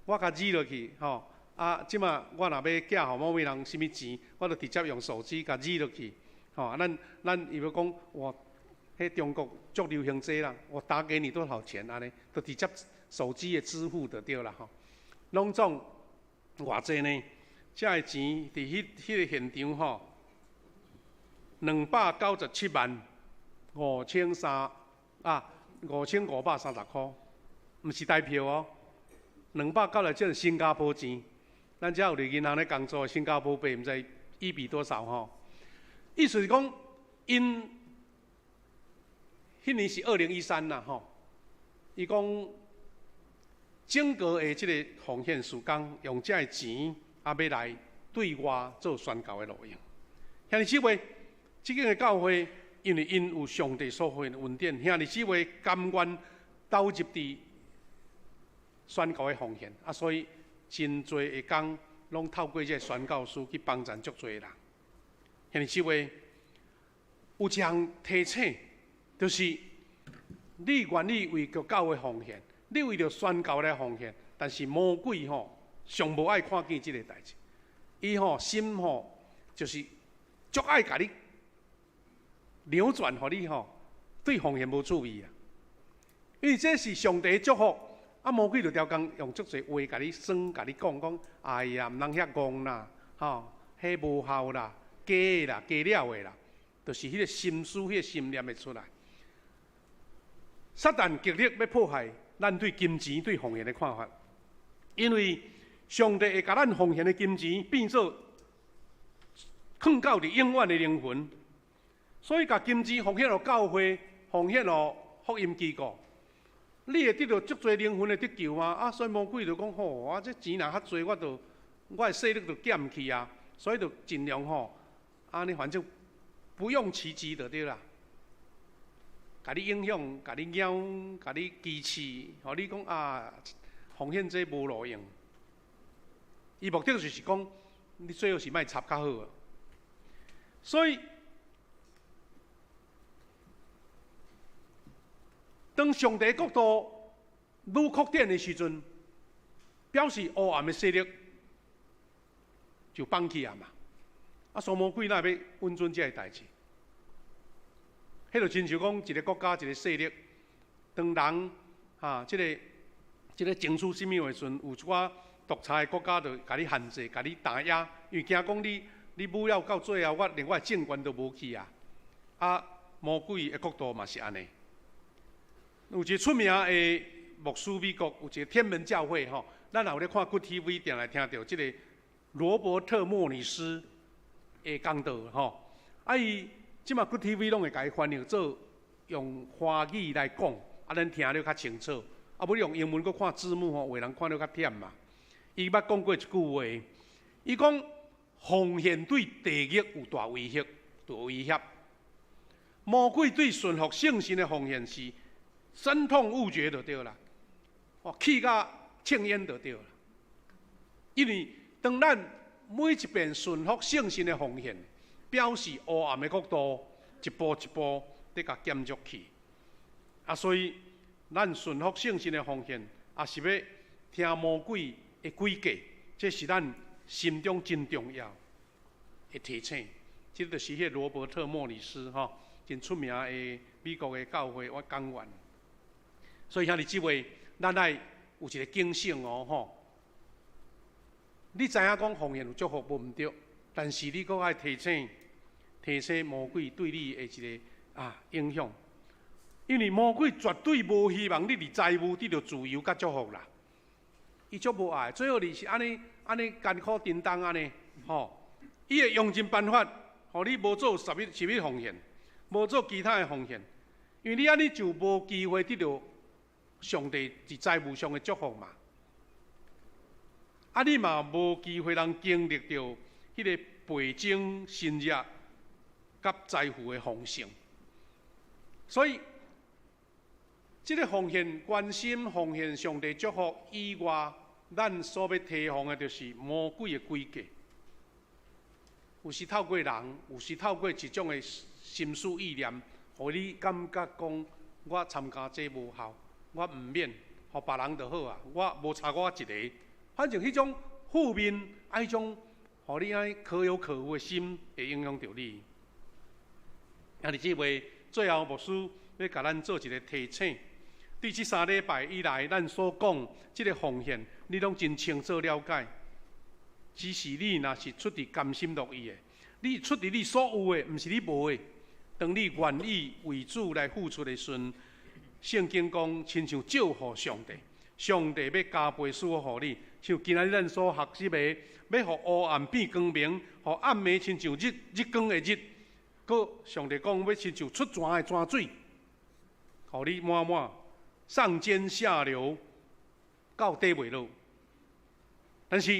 我共入落去吼，啊，這馬我若欲寄予某位人啥物錢，我就直接用手機共入落去，吼，啊，咱咱伊欲講我。彼中國足流行這啦，我打給你多少錢按呢，就直接手機的支付就對啦吼。攏總偌濟呢？這个錢佇彼彼个現場吼，297萬5千三啊，5530箍，毋是台票哦， 290這新加坡錢，咱遮有佇銀行咧工作，新加坡幣毋知一比多少吼。意思是講，𪜶彼年是2013啦吼。伊講整個的這个奉獻事工，用這个錢啊，欲來對外做宣教的路用。兄弟姊妹，這間的教會，因為𪜶有上帝所賜的恩典，兄弟姊妹甘願投入佇宣教的奉獻，啊，所以真濟的工攏透過這个宣教師去幫贊足濟人。兄弟姊妹，有一項提醒，就是你願意為著教會奉獻，你為著宣教來奉獻，但是魔鬼吼上無愛看見這个代誌，伊吼心吼就是足愛共你扭轉，予你吼對奉獻無趣味啊！因為這是上帝的祝福，啊魔鬼就刁工用足濟話共你耍，共你講講，哎呀，毋通遐戇啦，吼，彼無效啦，假的啦，假了的啦，就是彼个心思、彼个心念會出來。撒旦極力欲破壞咱對金錢、對奉獻的看法，因為上帝會共咱奉獻的金錢變做囥到佇永遠的靈魂，所以共金錢奉獻予教會、奉獻予福音機構，你會得著足濟靈魂的得救啊！啊，所以魔鬼就講吼，啊，這錢若較濟，我就我的勢力就減去啊，所以就盡量吼，按呢反正不用其極就對啦。共你影響，共你咬，共你支持，予你講啊，奉獻這無路用。伊目的就是講，你最好是莫插較好。所以，當上帝國度愈擴展的時陣，表示黑暗的勢力就放棄啊嘛。啊，所以魔鬼哪會欲允准這个代誌？彼就親像講一个國家一个勢力，當人哈，這个這个爭取啥物的時陣，有一寡獨裁的國家就共你限制、共你打壓，因為驚講你你武了到最後，我連我的政權都無去啊！啊，魔鬼的國度嘛是按呢。有一个出名的牧師，美國有一个天門教會吼，咱若有咧看 Good TV，定來聽著這个羅伯特莫里斯的講道吼，啊伊。這馬 Good TV 攏會共伊翻譯做用華語來講，啊，咱聽了較清楚。啊，無你用英文閣看字幕吼，有的人看了較忝嘛。伊捌講過一句話，伊講奉獻對地獄有大威脅，大威脅。魔鬼對順服聖神的奉獻是深痛惡絕就對啦，哦，氣甲青煙就對啦。因為當咱每一遍順服聖神的奉獻，表示黑暗的國度一步一步佇共減弱去，啊，所以咱順服聖神的奉獻，也是欲聽魔鬼的詭計，這是咱心中真重要的提醒。這就是彼个羅伯特莫里斯吼，真出名的美國的教會我講員。所以兄弟姊妹，咱愛有一个警醒哦吼。你知影講奉獻有祝福無毋對，但是你閣愛提醒。提醒魔鬼對你的一个啊影響，因為魔鬼絕對無希望你佇財務得著自由佮祝福啦。伊足無愛，最好你是按呢按呢艱苦叮當按呢，吼，伊會用盡辦法，予你無做什物什物奉獻，無做其他的奉獻，因為你按呢就無機會得著上帝佇財務上的祝福嘛。啊，你嘛無機會通經歷著彼个倍增新約佮財富的豐盛，所以這个奉獻關心奉獻上帝祝福以外，咱所欲提防的，就是魔鬼的詭計。有時透過人，有時透過一種的心思意念，予你感覺講我參加這無效，我毋免，予別人就好啊，我無差我一个。反正彼種負面，啊，彼種予你按呢可有可無的心，會影響著你。兄弟姊妹，最後牧師欲共咱做一个提醒。對這三禮拜以來，咱所講這个奉獻，你攏真清楚了解。只是你若是出佇甘心樂意的，你出佇你所有的，毋是你無的。當你願意為主來付出的時陣，聖經講，親像祝福上帝，上帝欲加倍賜福予你，像今仔日咱所學習的，欲予烏暗變光明，予暗暝親像日日光的日，閣上帝講欲親像出泉的泉水，予你滿滿上尖下流，到底袂落。但是，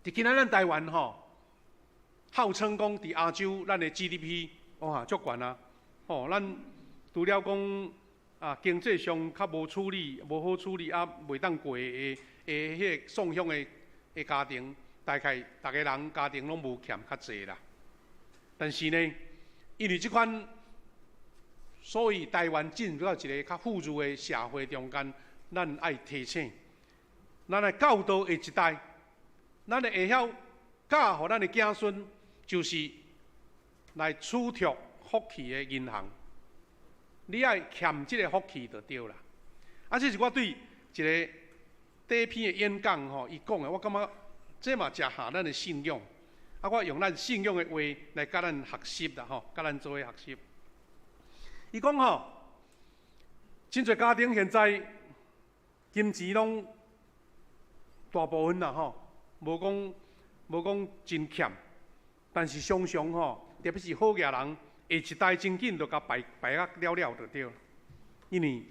佇今仔咱台灣吼，號稱講佇亞洲咱的 GDP 哇足懸啊！吼，咱除了講啊經濟上較無處理、無好處理啊，袂當過的彼個送鄉的家庭，大概逐个人家庭攏無欠較濟啦。但是呢，因為這款，所以台灣進入到一個較富裕的社會中間，咱愛提醒，咱愛教導下一代，咱會曉教予咱的子孫，就是來儲蓄福氣的銀行。你愛欠這个福氣就對啦。啊，這是我對一个短片的演講吼，伊講的，我感覺這嘛誠合咱的信仰。啊，我用咱信仰的話來佮咱學習啦吼，佮咱做伙學習。伊講吼，真濟家庭現在金錢攏大部分啦吼，無講真欠，但是常常吼，特別是好額人，下一代真緊就共敗敗甲了了就對。因為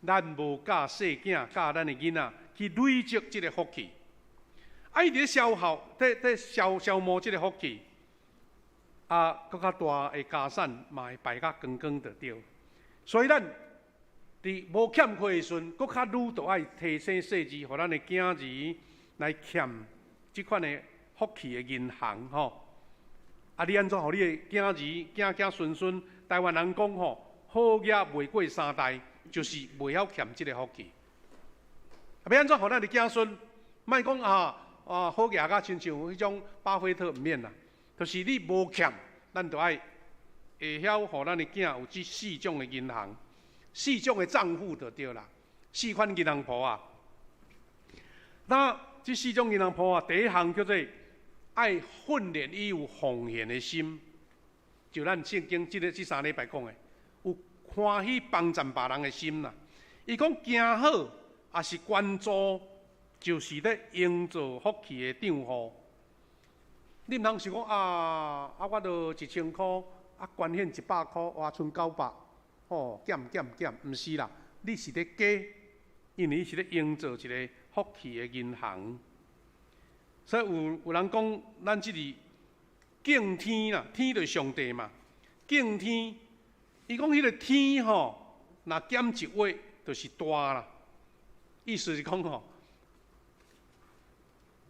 咱無教細囝教咱的囡仔去累積這个福氣，啊，伊佇咧消耗、佇咧消磨這个福氣，啊，閣較大的家產嘛會敗甲光光就對。所以咱佇無欠缺的時陣，閣較愈著愛提醒細膩，予咱的囝兒來欠這款的福氣的銀行吼。啊，你按怎予你的囝兒、囝囝孫孫？台灣人講吼，好額袂過三代，就是袂曉欠這个福氣。啊，欲按怎予咱的子孫？莫講啊，好額甲親像彼種巴菲特毋免啦，就是你無欠，咱就愛會曉予咱的囝有這四種的銀行，四種的帳戶就對啦，四款銀行簿啊。那這四種銀行簿啊，第一項叫做愛訓練伊有奉獻的心，就咱聖經這个這3禮拜講的，有歡喜幫贊別人的心啦。伊講行好，抑是捐助，就是咧營造福氣的帳戶。你毋通想講啊啊，我著1000箍，啊捐獻100箍，哇，賰900，吼，減減減，毋是啦，你是咧加，因為你是咧營造一个福氣的銀行。所以有人講，咱這是敬天啦，天就是上帝嘛，敬天。伊講彼个天吼，若減一畫就是大啦。意思是講吼，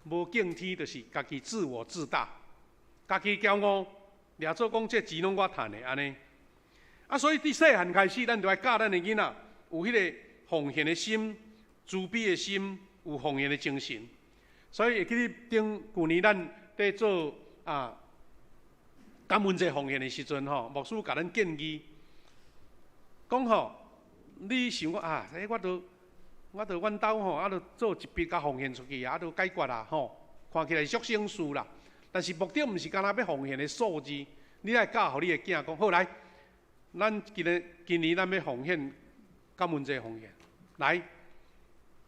無敬天就是家己自我自大，家己驕傲，掠做講這錢攏我趁的按呢。啊，所以佇細漢開始，咱就愛教咱的囡仔有彼个奉獻的心、慈悲的心，有奉獻的精神。所以會記得頂舊年咱佇做啊感恩節奉獻的時陣吼，牧師共咱建議，講吼，你想講啊，欸，我著阮兜吼，啊，著做一筆共奉獻出去，啊，就解決啦吼，看起來足省事啦。但是目的毋是干焦欲奉獻的數字，你愛教予你的囝講，好來，咱今年咱欲奉獻感恩節奉獻，來，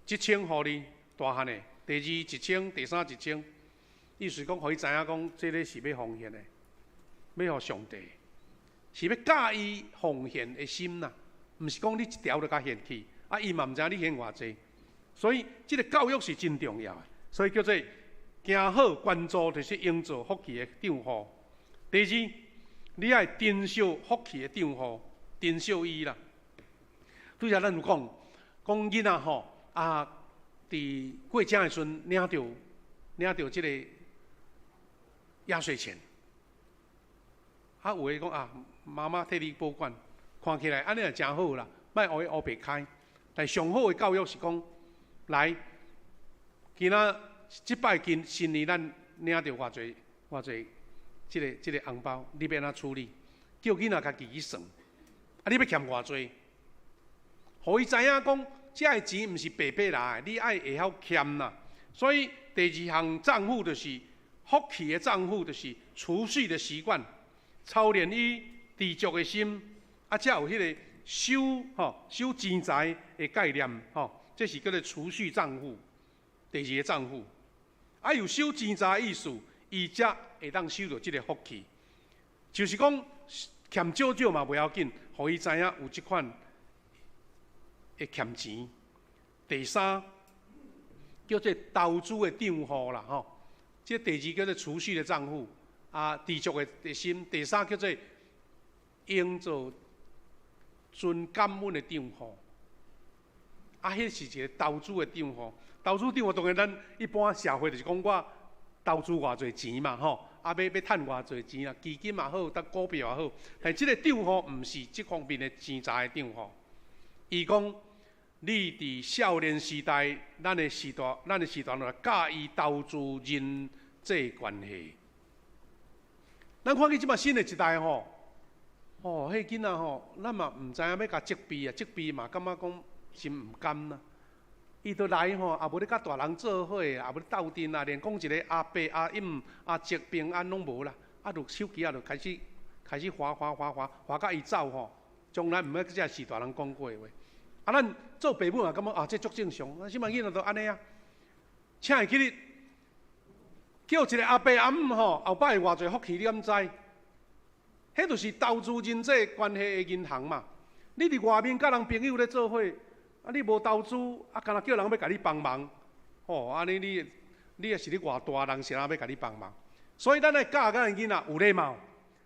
一千予你大漢的，第二一千，第三一千，意思講，予伊知影講，這个是欲奉獻的，欲予上帝，是欲教伊奉獻的心啦，毋是講你一條就共獻去，啊，伊嘛毋知影你獻偌濟，所以這个教育是真重要的，所以叫做行好捐助，就是營造福氣的帳戶。第二，你愛珍惜福氣的帳戶，珍惜伊啦。拄才咱有講，講囡仔吼啊，佇過正的時陣領著這个壓歲錢，啊，有的講啊，媽媽替你保管，看起來按呢也誠好啦，莫予伊烏白開。但上好的教育是講，來，今仔這擺今新年咱領著偌濟偌濟這个紅包，你欲按怎處理？叫囡仔家己去算，啊，你欲欠偌濟？予伊知影講，這个錢毋是白白來的，你愛會曉欠啦。所以第二項帳戶就是福氣的帳戶，就是儲蓄的習慣，操練伊知足的心，啊，才有彼个收吼收錢財的概念吼。這是叫做儲蓄帳戶，第二个帳戶。啊，有守錢財意思，伊才會當收著這个福氣。就是講欠少少嘛袂要緊，予伊知影有這款的欠錢。第三叫做投資的帳戶啦，吼。這第二叫做儲蓄的帳戶，啊，知足的心。第三叫做用做存感恩的帳戶。啊，彼是一个投資的帳戶。投資帳戶當然咱一般社會就是講我投資偌濟錢嘛，吼，啊，欲趁偌濟錢啊，基金也好，搭股票也好。但這个帳戶毋是這方面的錢財的帳戶。伊講，你佇少年時代，咱的時代來教伊投資人際關係。咱看見這擺新的一代吼，哦，彼囡仔吼，咱嘛毋知影欲共責備啊，責備嘛感覺講心毋甘啦。伊都來吼，也無咧佮大人做伙，也無咧鬥陣啊，連講一个阿伯、阿姆、阿叔平安攏無啦。啊，就手機啊，就開始滑滑滑滑滑甲伊走吼，從來毋捌這是大人講過的話。啊，咱做爸母也感覺啊，這足正常。啊，啥物囡仔都按呢啊。請會記得叫一个阿伯阿姆吼，後擺會偌濟福氣，你敢知？彼就是投資人際關係的銀行嘛。你佇外面佮人朋友咧做伙，啊，你無投資，啊，敢若叫人欲共你幫忙，吼，按呢你也是咧偌大人是按怎欲共你幫忙？所以咱愛教咱的囡仔有禮貌，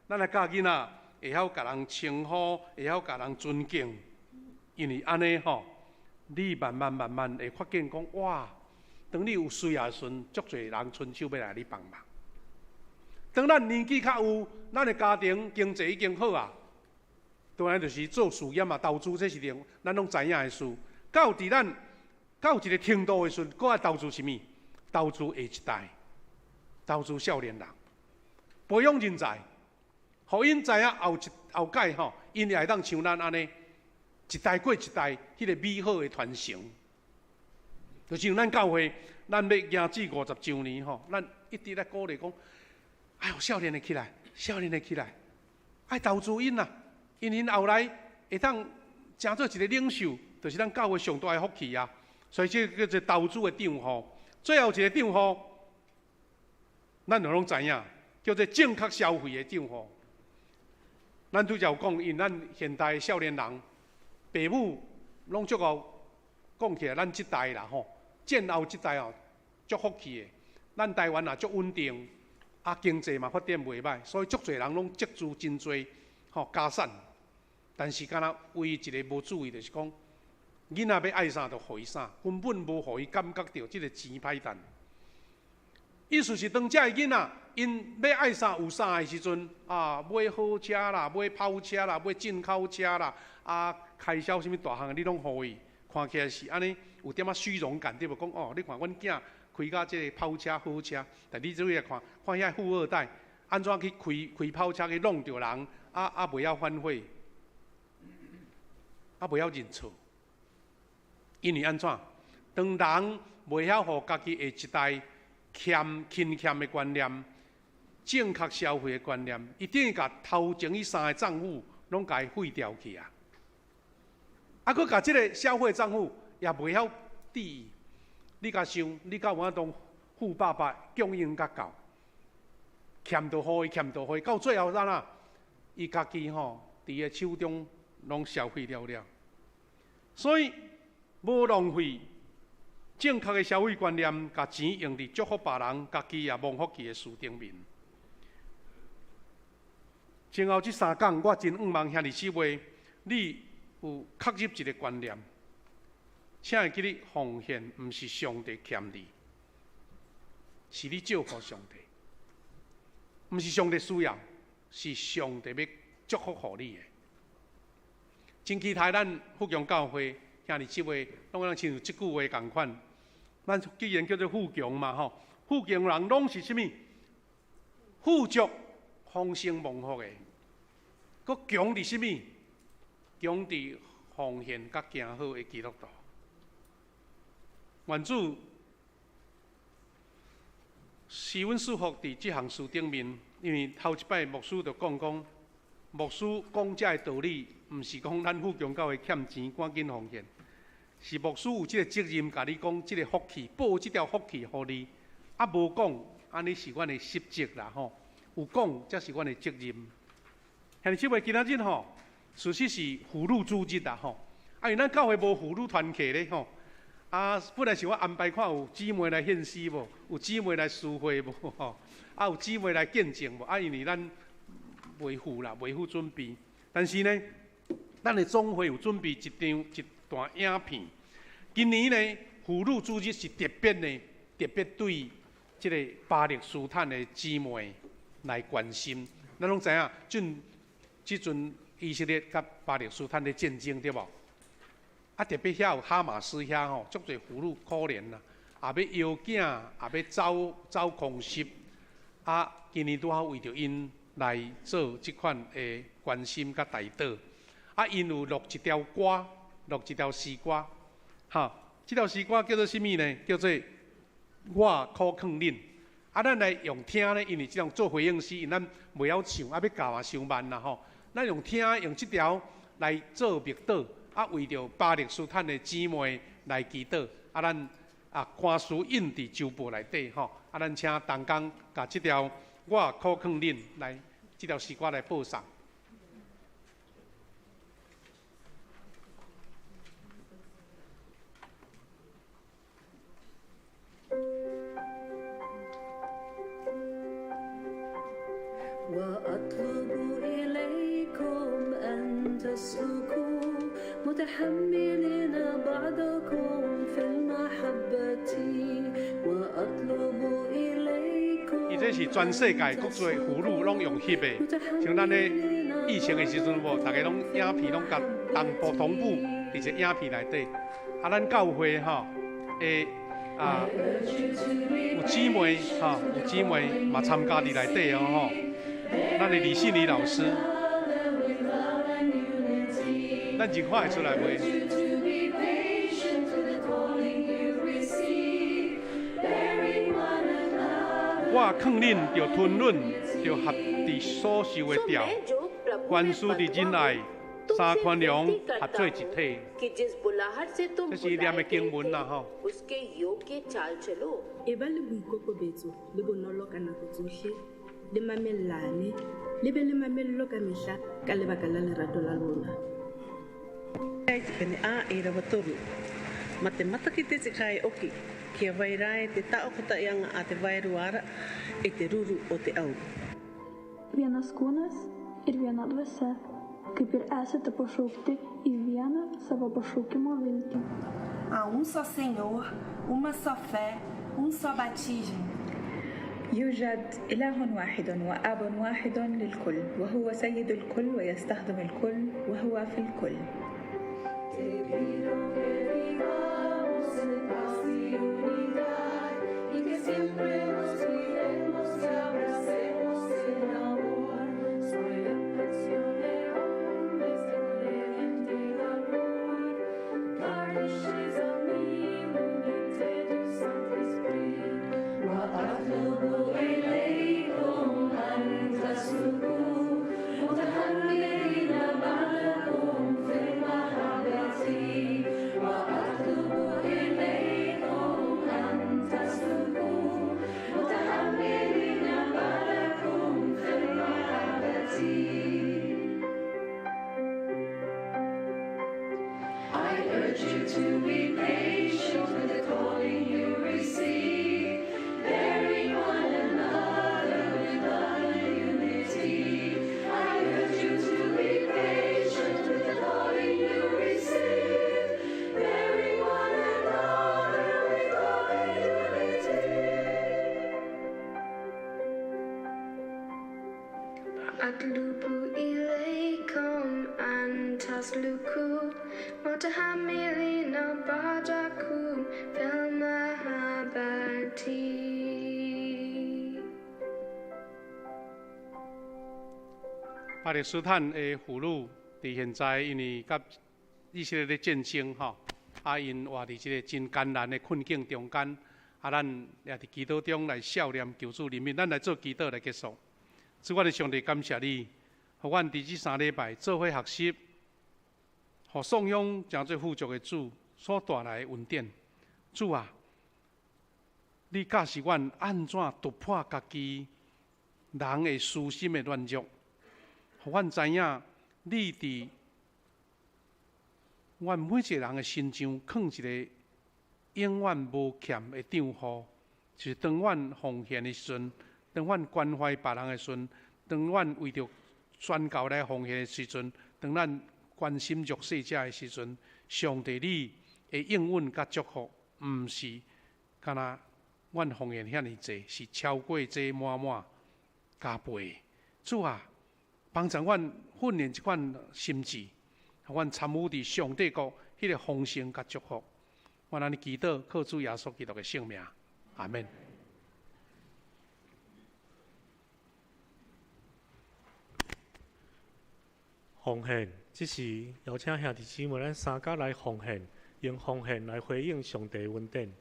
咱愛教囡仔會曉共人稱呼，會曉共人尊敬，因為按呢吼，你慢慢慢慢會發現講哇，當你有需要的時陣，足濟人伸手欲來你幫忙。當咱年紀較有，咱的家庭經濟已經好啊，當然就是做事業嘛，投資這是另，咱攏知影的事。到佇咱到一个程度的時陣，閣愛投資啥物？投資下一代，投資少年人，培養人才，予𪜶知影後一後蓋吼，𪜶也會當像咱按呢，一代過一代，彼个美好的傳承。就像咱教會，咱欲行至50週年吼，咱一直咧鼓勵講，哎喲，少年的起來，少年的起來，愛投資𪜶啊，因𪜶後來會當成做一个領袖，就是咱教會上大的福氣啊。所以這叫做投資的帳戶。最後一个帳戶，咱就攏知影，叫做正確消費的帳戶。咱拄才有講，因咱現代少年人，爸母攏足夠講起來，咱這代啦吼，戰後這代哦，足福氣的。咱台灣也足穩定，啊經濟嘛發展袂䆀，所以足濟人攏積資真濟，吼家產。但是敢若唯一一个無注意，就是講，囡仔欲愛啥就予伊啥，根本無予伊感覺著這个錢歹趁。意思是當這个囡仔，𪜶欲愛啥有啥的時陣，啊買好車啦，買跑車啦，買進口車啦，啊開銷啥物大項，你攏予伊，看起來是按呢，有點仔虛榮感對無？講哦，你看阮囝開甲這个跑車好車，但你注意來看，看遐富二代，按怎去開開跑車去弄著人，啊啊袂曉反悔，啊袂曉認錯，因為按怎？當人袂曉予家己下一代儉勤儉的觀念、正確消費的觀念，伊等於共頭前彼三个帳戶攏共伊廢掉去啊！啊，閣共這个消費帳戶也袂曉注意。你共想，你敢有法當富爸爸供應甲夠，欠就予伊，欠就予伊，到最後怎啊？伊家己吼，佇伊手中攏消費了了。所以無浪費，正確的消費觀念，共錢用佇祝福別人、家己也蒙福氣的事頂面。前後這三講，我真向望兄弟姊妹，你有確立一个觀念，請會記得奉獻毋是上帝欠你，是你借予上帝，毋是上帝需要，是上帝欲祝福予你的。真期待咱富強教會兄弟姊妹，攏會當親像這句話仝款。咱既然叫做富強嘛吼，富強人攏是啥物？富足、豐盛、蒙福的。閣強佇啥物？強佇奉獻佮行好的基督徒。願主賜阮祝福佇這項事頂面，因為頭一擺牧師就講講，牧師講這个道理，毋是講咱富強教會欠錢，趕緊奉獻，是牧师有这个责任，共你讲这个福气，报这条福气予你。啊，无讲，按呢是阮的失职啦吼。有讲，才是阮的责任。兄弟姊妹，今仔日吼，事实是妇女主日啦吼。啊，因为咱教会无妇女团契咧吼。啊，本来是我安排看有姊妹来献诗无，有姊妹来诗会无吼，啊，有姊妹来见证无。啊，因为咱袂赴啦，袂赴准备。但是呢，咱的总会有准备一张一段影片。今年呢，妇女主日是特别呢，特别对这个巴勒斯坦的姊妹来关心。咱拢知影，阵这阵以色列佮巴勒斯坦的战争对无？啊，特别遐有哈马斯遐吼，足济妇女可怜啦，也欲枵囝，也欲走走空袭。啊，今年拄好为著𪜶来做这款的关心佮代祷。啊，𪜶有录一条歌，录一条诗歌，哈，这条诗歌叫做啥物呢？叫做我苦劝恁。啊，咱来用听咧，因为这种做回应诗，因咱袂晓唱，啊，欲教嘛伤慢啦吼。咱用听，用这条来做默祷，啊，为著巴勒斯坦的姊妹来祈祷。啊，咱啊，官书印伫周报内底吼。啊，咱请同工共这条我苦劝恁来，这条诗歌来播送。 وأطلب إليكم أن تسلكوا متحملين بعضكم في المحبة وأطلب إليكم 伊这是全世界国际妇女拢用翕的，像咱咧疫情的时阵无，逐家拢影片拢共同步同步伫这影片内底。啊，咱教会吼，会啊有姊妹吼，有姊妹嘛参加伫内底哦吼。咱的李信礼老师，咱真看会出来袂？我劝恁著吞忍，著合伫所受的调，凡事伫忍耐，三宽容合做一体。这是念的经文啦吼。 Eba le boikokobetso le bonolo ka nako tsohle, le mamellane, le be le mamello ka mehla ka lebaka la lerato la lona. Ai te pene A i rawa toru. Ma te matakite te kai oki, kia vai rae te taokotaianga a te waeruara e te ruru o te au. Vienas kūnas ir viena dvasia, kaip ir esate pašaukti į vieną savo pašaukimo viltį. Há um só Senhor, uma só fé, um só batismo. يوجد إله واحد وآب واحد للكل وهو سيد الكل ويستخدم الكل وهو في الكل. Te pido que vivamos en paz y unidad y que siempre nos cuidemos y abracemos en amor. Soy la canción de hombres que creen en amor. Garnishes a mi l'unité du Saint-Esprit. وأطلب إليكم أن تسلكوا متحملين بعضكم في المحبة وأطلب إليكم أن تسلكوا متحملين بعضكم في المحبة. I urge you to be patient with the calling you receive, bearing one another with love and unity. I urge you to be patient with the calling you receive, bearing one another with love and unity. أطلب إليكم أن تسلكوا متحملين بعضكم في المحبة. 巴勒斯坦的妇女伫现在，因为佮以色列的战争吼，啊，𪜶活伫这个真艰难的困境中间，啊，咱也伫祈祷中来孝念求主怜悯，咱来做祈祷来结束。主，我的上帝，感谢你，予阮伫这3礼拜做伙学习，予颂乡成做富足的主。所帶來的恩典。主啊，你教示阮按怎突破家己人的私心的軟弱，予阮知影你佇阮每一個人的身上囥一个永遠無欠的帳戶，就是當阮奉獻的時陣，當阮關懷別人的時陣，當阮為著宣教來奉獻的時陣，當咱關心弱勢者的時陣，上帝你的應允佮祝福，毋是干焦阮奉獻遐爾濟，是超過這滿滿加倍。主啊，幫助阮訓練這款心志，予阮參與佇上帝國彼个豐盛佮祝福。阮按呢祈禱，靠主耶穌基督的聖名，阿們。奉獻，這時邀請兄弟姊妹咱三家來奉獻，用奉獻來回應上帝恩典。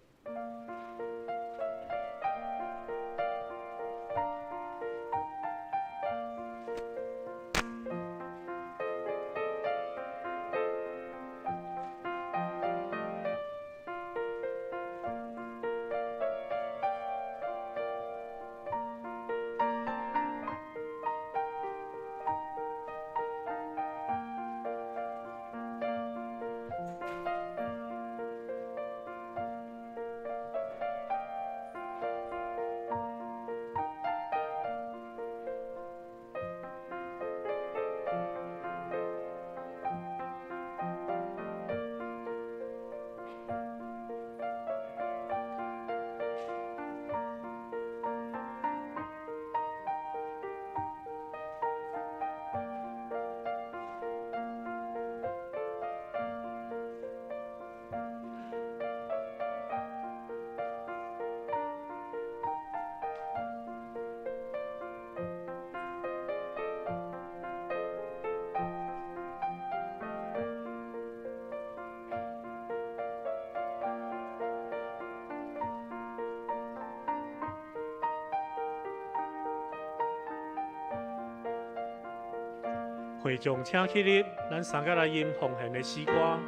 會眾請起立，咱三個來吟奉獻的詩歌。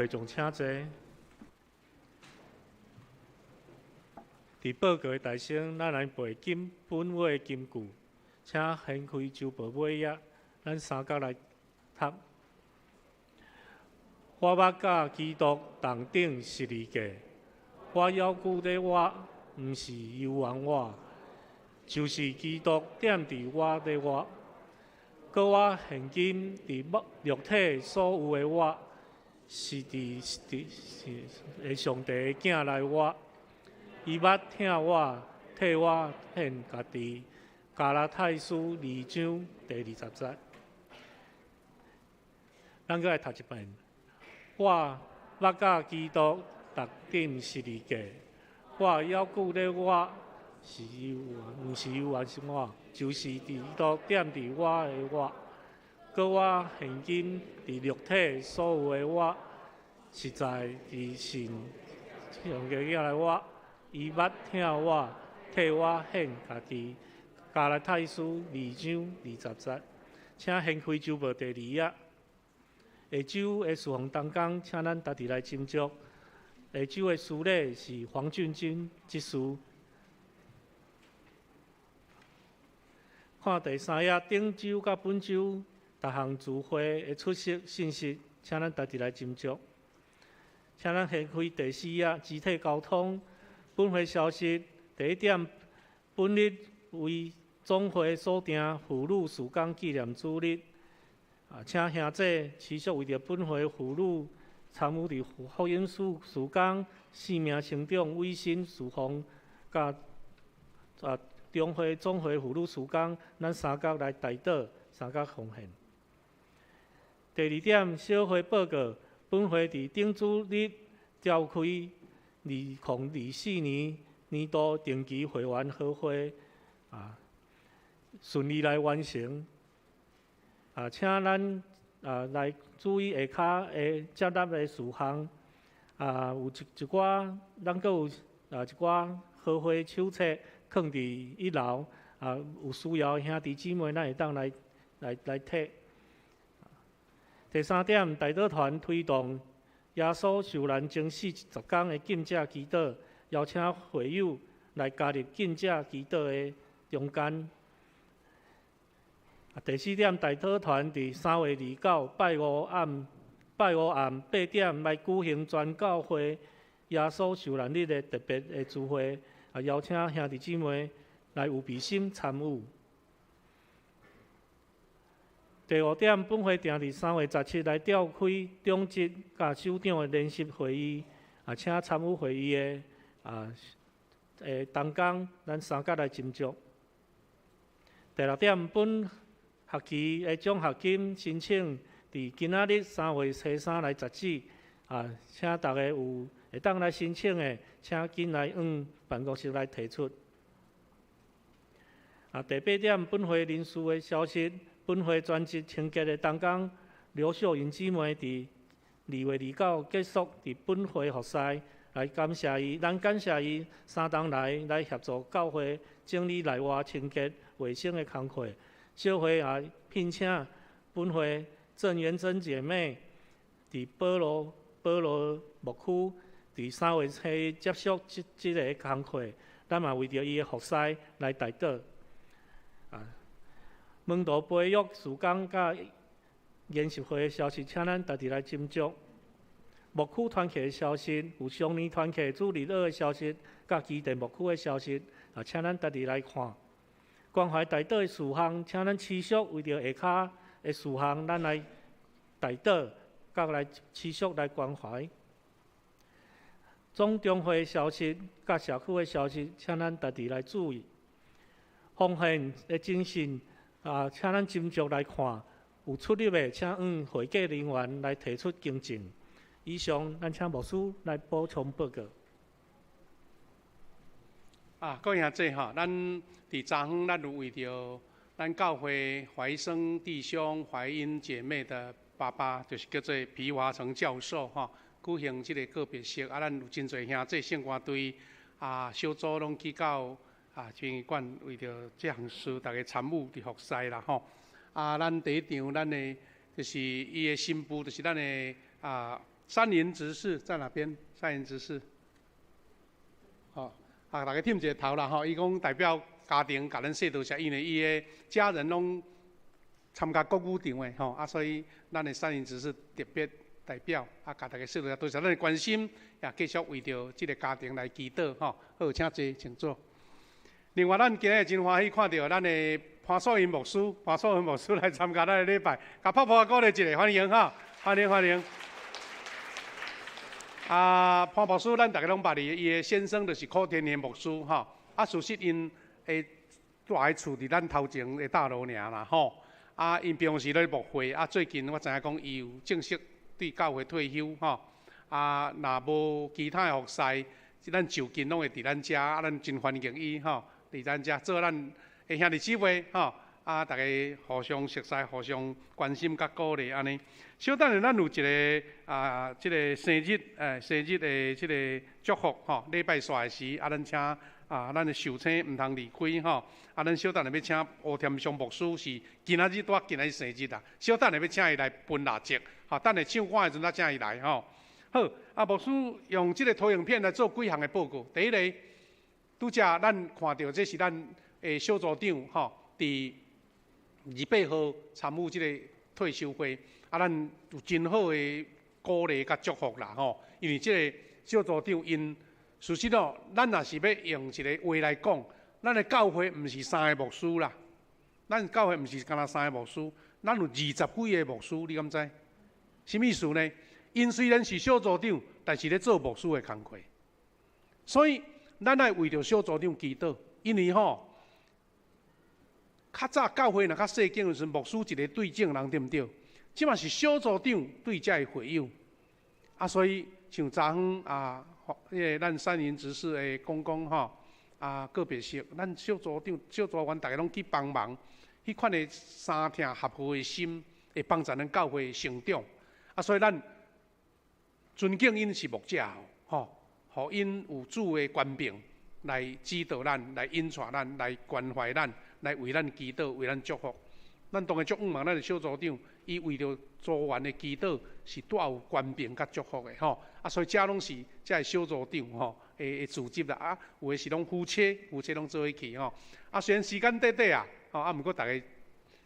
會眾請坐。佇報告的大聲，咱來背金本位的金句，請掀開周報尾頁，咱三角來讀。我捌佮基督同釘十字架，我猶閣咧活，毋是由阮活，就是基督踮佇我咧活。閣我現今佇肉體所有的活，是佇佇上帝的囝來活，伊捌疼我，替我獻家己。加拉太書2章第20節。咱閣來讀一遍。我捌佮基督同釘十字架，我猶閣咧活，是由毋是由阮是我，就是基督踮佇我的活。閣我現今佇肉體所有的活，實在佇信上帝囝來活，伊捌疼我，替我獻家己。加拉太書2章20節，請掀開周報第二頁。下周的事奉同工，請咱逐日來斟酌。下周的司禮是黃俊金執事。看第三頁，頂周佮本周逐項聚會的出席信息，請咱逐日來斟酌。請咱掀開第四頁，肢體溝通。本會消息第一點，本日為總會所訂婦女事工紀念主日。啊，請兄姐持續為著本會婦女參與佇福音事事工、生命成長、委身事奉，佮中會總會婦女事工，咱三角來代禱，三角奉獻。第二點，小會報告，本會佇頂主日召開2024年年度定期會員和會，順利來完成。請咱來注意下跤的接納的事項。有一寡，咱閣有一寡和會手冊囥佇一樓，有需要的兄弟姊妹，咱會當來提。第三點，代禱團推動耶穌受難前40工的禁食祈禱，邀請會友來加入禁食祈禱的中間。第四點，代禱團佇3月29拜五暗8點來舉行全教會耶穌受難日的特別的聚會，邀請兄弟姊妹來有備心參與。第五點，本會定佇3月17來召開長執佮首長的聯席會議，請參與會議的同工，咱三角來斟酌。第六點，本學期的獎學金申請，佇今仔日3月初3來截止，請大家有會當來申請的，請緊來往辦公室來提出。第八點，本會人事的消息，本會專職清潔的同工劉秀英姊妹，佇2月29結束佇本會服侍，來感謝伊，咱感謝伊三冬來來協助教會整理內外清潔衛生的工課。小會也聘請本會鄭元珍姐妹，佇保羅牧區，佇3月初一接續這个工課，咱嘛為著伊的服侍來代禱。門徒培育事工佮研習會的消息，請咱家己來斟酌。牧區團契的消息，有雙年團契主日學的消息，佮基地牧區的消息，請咱家己來看。關懷代禱的事項，請咱持續為著下跤的事項，咱來代禱，佮來持續來關懷。總中會的消息，佮社區的消息，請咱家己來注意。奉獻的精神，請咱斟酌來看。有出入的，請向會計人員來提出更正。以上，咱請牧師來補充報告。各位兄弟吼，咱佇昨昏，咱有為著咱教會懷生弟兄、懷英姐妹的爸爸，就是叫做皮華成教授吼，舉行這個告別式。咱有真濟兄弟聖歌隊小組攏去到殯儀館，為著這項事，逐家參與佇服侍啦吼。咱第一場，咱的就是伊的新婦，就是咱的山林執事在哪邊？山林執事，好。逐家點一下頭啦吼！伊講代表家庭，共咱說多謝，因為伊的家人攏參加國語場的吼，所以咱的山林執事特別代表，共大家說多謝，多謝咱的關心，也繼續為著這个家庭來祈禱吼。好，請坐，請坐。另外，咱今日真歡喜看著咱的潘素雲牧師，潘素雲牧師來參加咱的禮拜，共拍破鼓勵一下，歡迎哈，歡迎歡迎。潘牧師，咱逐家攏捌伊，伊的先生就是柯天年牧師吼。事實𪜶會住佇厝佇咱頭前的大樓爾啦吼。𪜶平常時咧牧會，最近我知影講伊有正式對教會退休吼。若無其他的服侍，咱就近攏會佇咱遮，咱真歡迎伊吼，佇咱遮做咱的兄弟姊妹吼。逐家互相熟似，互相關心佮鼓勵按呢。小等下，咱有一个這个生日的這个祝福吼。禮拜煞的時，咱請咱的壽星毋通離開吼。咱小等下欲請吳添祥牧師是今仔日拄仔今仔日生日啦。小等下欲請伊來分蠟燭，吼，等下唱歌的時陣才請伊來吼。好，牧師用這个投影片來做幾項的報告。第一个，拄才咱看著這是咱的小組長吼，佇28號參與這个退修會，咱有真好的鼓勵佮祝福啦吼。因為這个小組長𪜶事實哦，咱若是欲用一个話來講，咱的教會毋是三个牧師啦，咱教會毋是干焦三个牧師，咱有20幾个牧師，你敢知？啥物意思呢？ 𪜶雖然是小組長，但是咧做牧師的工課。所以，咱愛為著小組長祈禱，因為吼，較早教會若較細間的時陣，牧師一个對眾人，對毋對？這馬是小組長對遮个會友，啊，所以像昨昏啊，彼个咱三營執事的公公吼，啊，個別說，咱小組長、小組員逐家攏去幫忙，彼款的相疼合乎的心，會幫助咱教會成長。啊，所以咱尊敬𪜶是牧者吼，予𪜶有主的權柄來指導咱、來引帶咱、來關懷咱、來為咱祈禱、為咱祝福。咱當然足向望咱的小組長，伊為著組員的祈禱是帶有權柄佮祝福的吼。啊，所以這攏是遮个小組長吼的組織啦。啊，有的是攏夫妻，夫妻攏做伙去吼。啊，雖然時間短短啊，吼啊，毋過逐家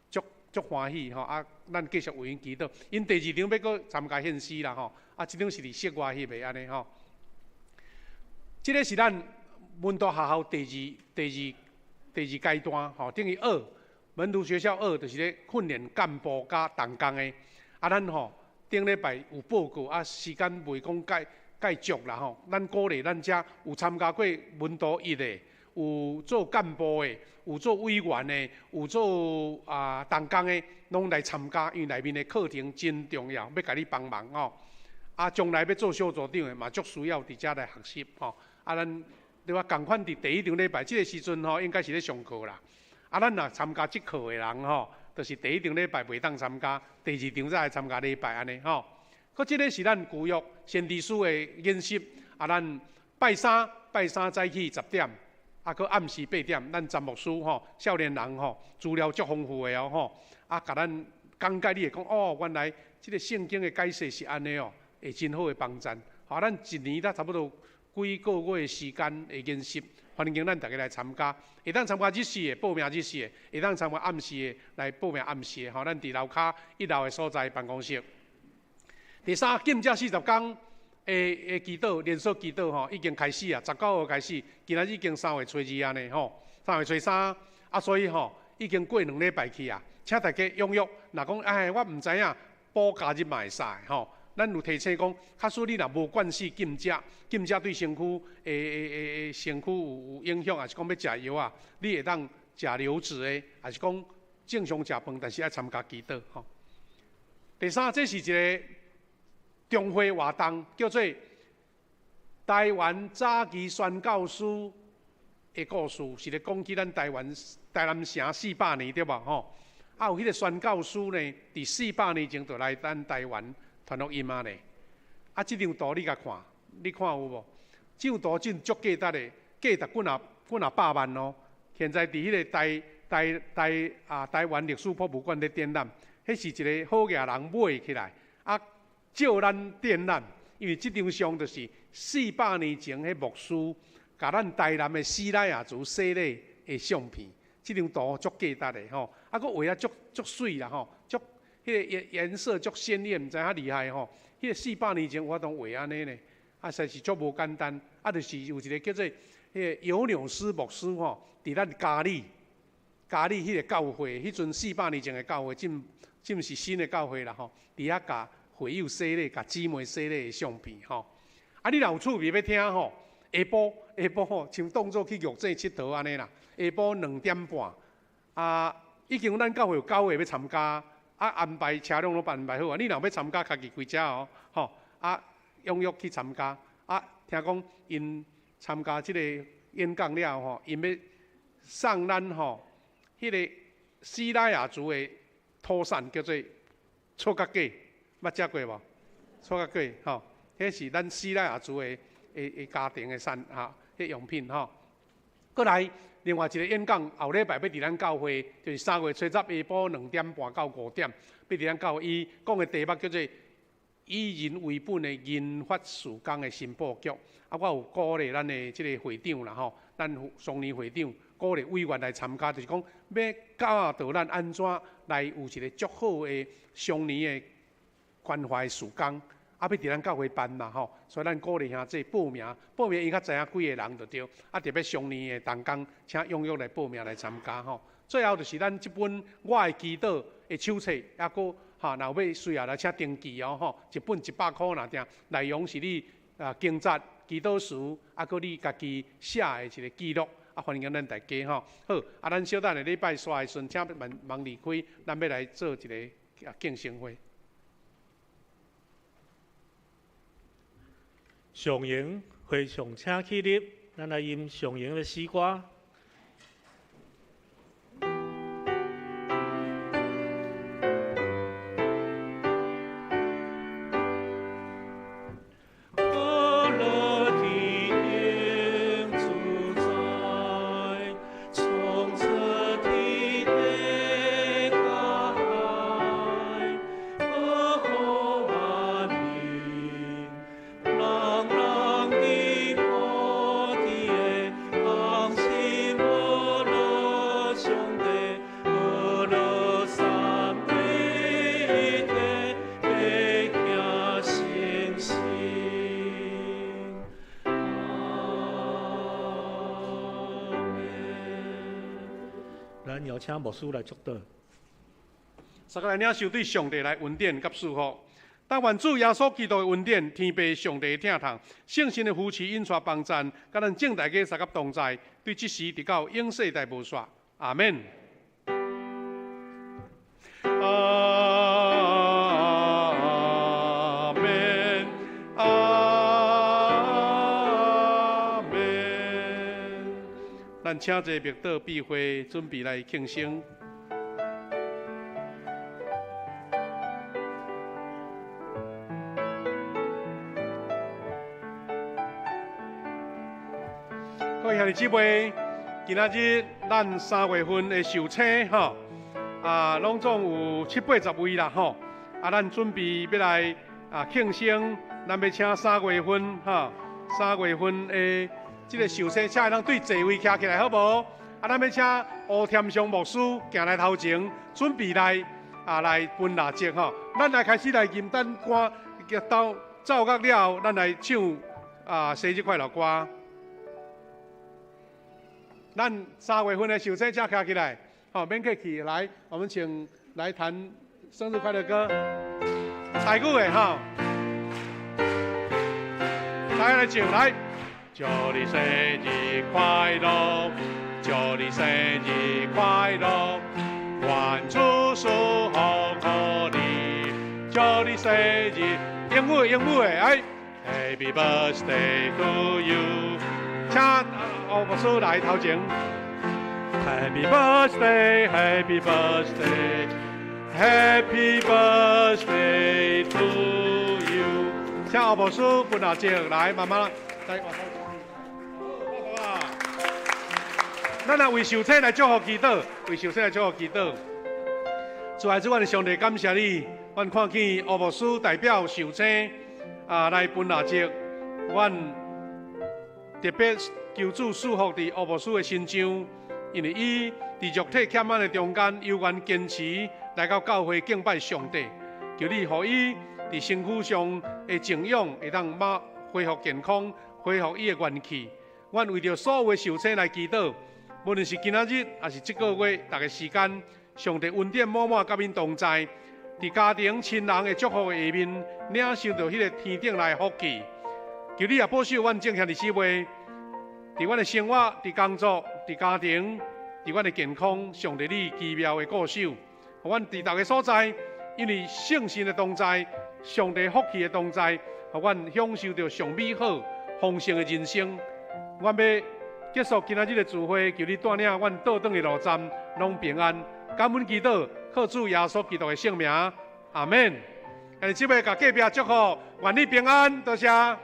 足足歡喜吼。啊，咱繼續為𪜶祈禱。𪜶第二場欲閣參加獻詩啦吼。啊，這場是佇室外翕的按呢吼。這个是咱門徒學校第二階段吼，等於二門徒學校二，就是咧訓練幹部佮同工的。啊，咱吼頂禮拜有報告，啊，時間袂講蓋蓋足啦吼。咱鼓勵咱遮有參加過門徒一的，有做幹部的，有做委員的，有做啊同工的，攏來參加，因為內面的課程真重要，欲共你幫忙吼。啊，將來欲做小組長的嘛，足需要佇遮來學習吼。啊，咱對吧？仝款佇第一場禮拜這个時陣吼，應該是咧上課啦。啊，咱若參加這課的人吼，就是第一場禮拜袂當參加，第二場才來參加禮拜按呢吼。閣這个是咱舊約先知書的研習。啊，咱拜三拜三早起10點，啊，閣暗時8點，咱詹牧師吼，少年人吼，資料足豐富的哦吼。啊，共咱講解，你會講哦，原來這个聖經的解釋是按呢哦，會真好的幫贊。好，咱一年才差不多幾個月的時間的研習，歡迎咱逐家來參加。會當參加日時的報名日時的，會當參加暗時的來報名暗時的。吼，咱佇樓跤一樓的所在辦公室。第三，禁食40工的祈禱，連續祈禱吼，已經開始啊，19號開始，今仔日已經3月初2啊呢吼，3月初3，啊，所以吼已經過兩禮拜去啊，請大家踴躍。若講哎，我毋知影，補假日嘛會使吼。咱有提醒講，假使你若無慣勢禁食，禁食對身軀會會會會身軀有影響，抑是講欲食藥啊，你會當食流質的，抑是講正常食飯，但是愛參加祈禱吼。第三，這是一个中會活動，叫做台灣早期宣教師的故事，是咧講起咱台灣台南城400年對無吼？啊，有彼个宣教師呢，佇400年前就來咱台灣傳福音啊呢。啊，這張圖你共看，你看有無？這張圖真足價值的，價值幾若幾若百萬哦。現在佇彼个台台台啊台灣歷史博物館咧展覽，彼是一个好額人買起來，啊，借咱展覽，因為這張相就是400年前彼牧師共咱台南的西拉雅族洗禮的相片。這張圖足價值的吼，啊，閣畫啊足足媠啦吼，足彼个顏顏色足鮮豔，毋知影厲害吼。彼个400年前我當畫按呢呢，啊，實在是足無簡單。啊，就是有一个叫做彼个尤紐斯牧師吼，佇咱嘉義，嘉義彼个教會，彼陣400年前的教會，這毋是新的教會啦吼，佇遐共會友洗禮，共姊妹洗禮的相片吼。啊，你若有趣味欲聽吼，下晡下晡吼，像當做去玉井𨑨迌按呢啦。下晡2點半，啊，已經咱教會有九個欲參加，啊，安排車輛攏安排好啊。你若欲參加，家己開車哦，吼，啊，踴躍去參加，啊，聽講𪜶參加這個演講了吼，𪜶欲送咱吼，彼个西拉雅族的土產叫做錯角粿，捌食過無？錯角粿吼，彼是咱西拉雅族的的的家庭的產吼，彼用品吼。閣來另外一个演講，後禮拜欲佇咱教會，就是3月初十下晡2點半到5點，欲佇咱教會，伊講的題目叫做以人為本的銀髮事工的新布局。啊，我有鼓勵咱的這个會長啦吼，咱雙年會長鼓勵委員來參加，就是講欲教導咱按怎來有一个足好的雙年的關懷事工。啊，欲佇咱教會辦嘛吼，所以咱鼓勵兄弟報名，報名伊較知影幾个人就對。啊，特別雙年的同工，請踴躍來報名來參加吼。最後就是咱這本我的祈禱的手冊，抑閣哈，若有欲需要來請登記哦，吼，一本100箍爾定，內容是你啊經節、祈禱詞，啊，閣你家己寫的一個記錄，啊，歡迎咱大家吼。好，啊，咱小等下禮拜煞的時陣，請門門離開，咱欲來做一个慶生會。上榮和尚請起立，咱來吟上榮的詩歌。請牧師來祝禱。大家來領受對上帝來恩典佮祝福。但願主耶穌基督的恩典、天父上帝的疼痛、聖神的扶持、引帶幫贊，佮咱眾大家相佮同在，對這時直到永世代無煞。阿們。阿們，阿們。咱請這個默禱閉會，準備來慶生。各位兄弟姊妹，今仔日咱3月份的壽星吼，啊，攏總有七八十位啦吼，啊，咱準備欲來啊慶生，咱欲請3月份吼，3月份的這个壽星，請會當對座位徛起來好無？啊，咱欲請吳添祥牧師行來頭前，準備來啊來分蠟燭吼。咱來開始來吟等歌，到奏樂了後，咱來唱啊生日快樂歌。咱3月份的壽星請徛起來，好，免客氣，來，我們請來彈生日快樂歌，台語的哈，大家來唱來，祝你生日快樂，祝你生日快樂，願主賜福予你，祝你生日，英語英語的，哎，Happy birthday to you，請吳牧師來頭前。Happy birthday, Happy birthday, Happy birthday to you。請吳牧師分蠟燭來，慢慢來。咱來為壽星來祝福祈禱，為壽星來祝福祈禱。主愛主，阮的上帝感謝你，阮看見吳牧師代表壽星啊來分蠟燭，阮特別求主賜福佇吳牧師的身上，因為伊佇肉體欠安的中間，猶原堅持來到教會敬拜上帝。求你予伊佇身軀上的靜養會當馬恢復健康，恢復伊的元氣。阮為著所有的壽星來祈禱，無論是今仔日，抑是這个月，逐个時間，上帝恩典滿滿佮恁同在，佇家庭親人的祝福的下面，領受著彼个天頂來的福氣。求你也保守阮眾兄弟姊妹，佇阮的生活、佇工作、佇家庭、佇阮的健康，上帝你奇妙的顧守，予阮佇逐个所在，因為聖神的同在，上帝福氣的同在，予阮享受著上美好、豐盛的人生。阮欲結束今仔日的聚會，求你帶領阮倒轉的路站，攏平安。感恩祈禱，靠主耶穌基督的聖名，阿們。兄弟姊妹，共隔壁祝福，願你平安，多謝。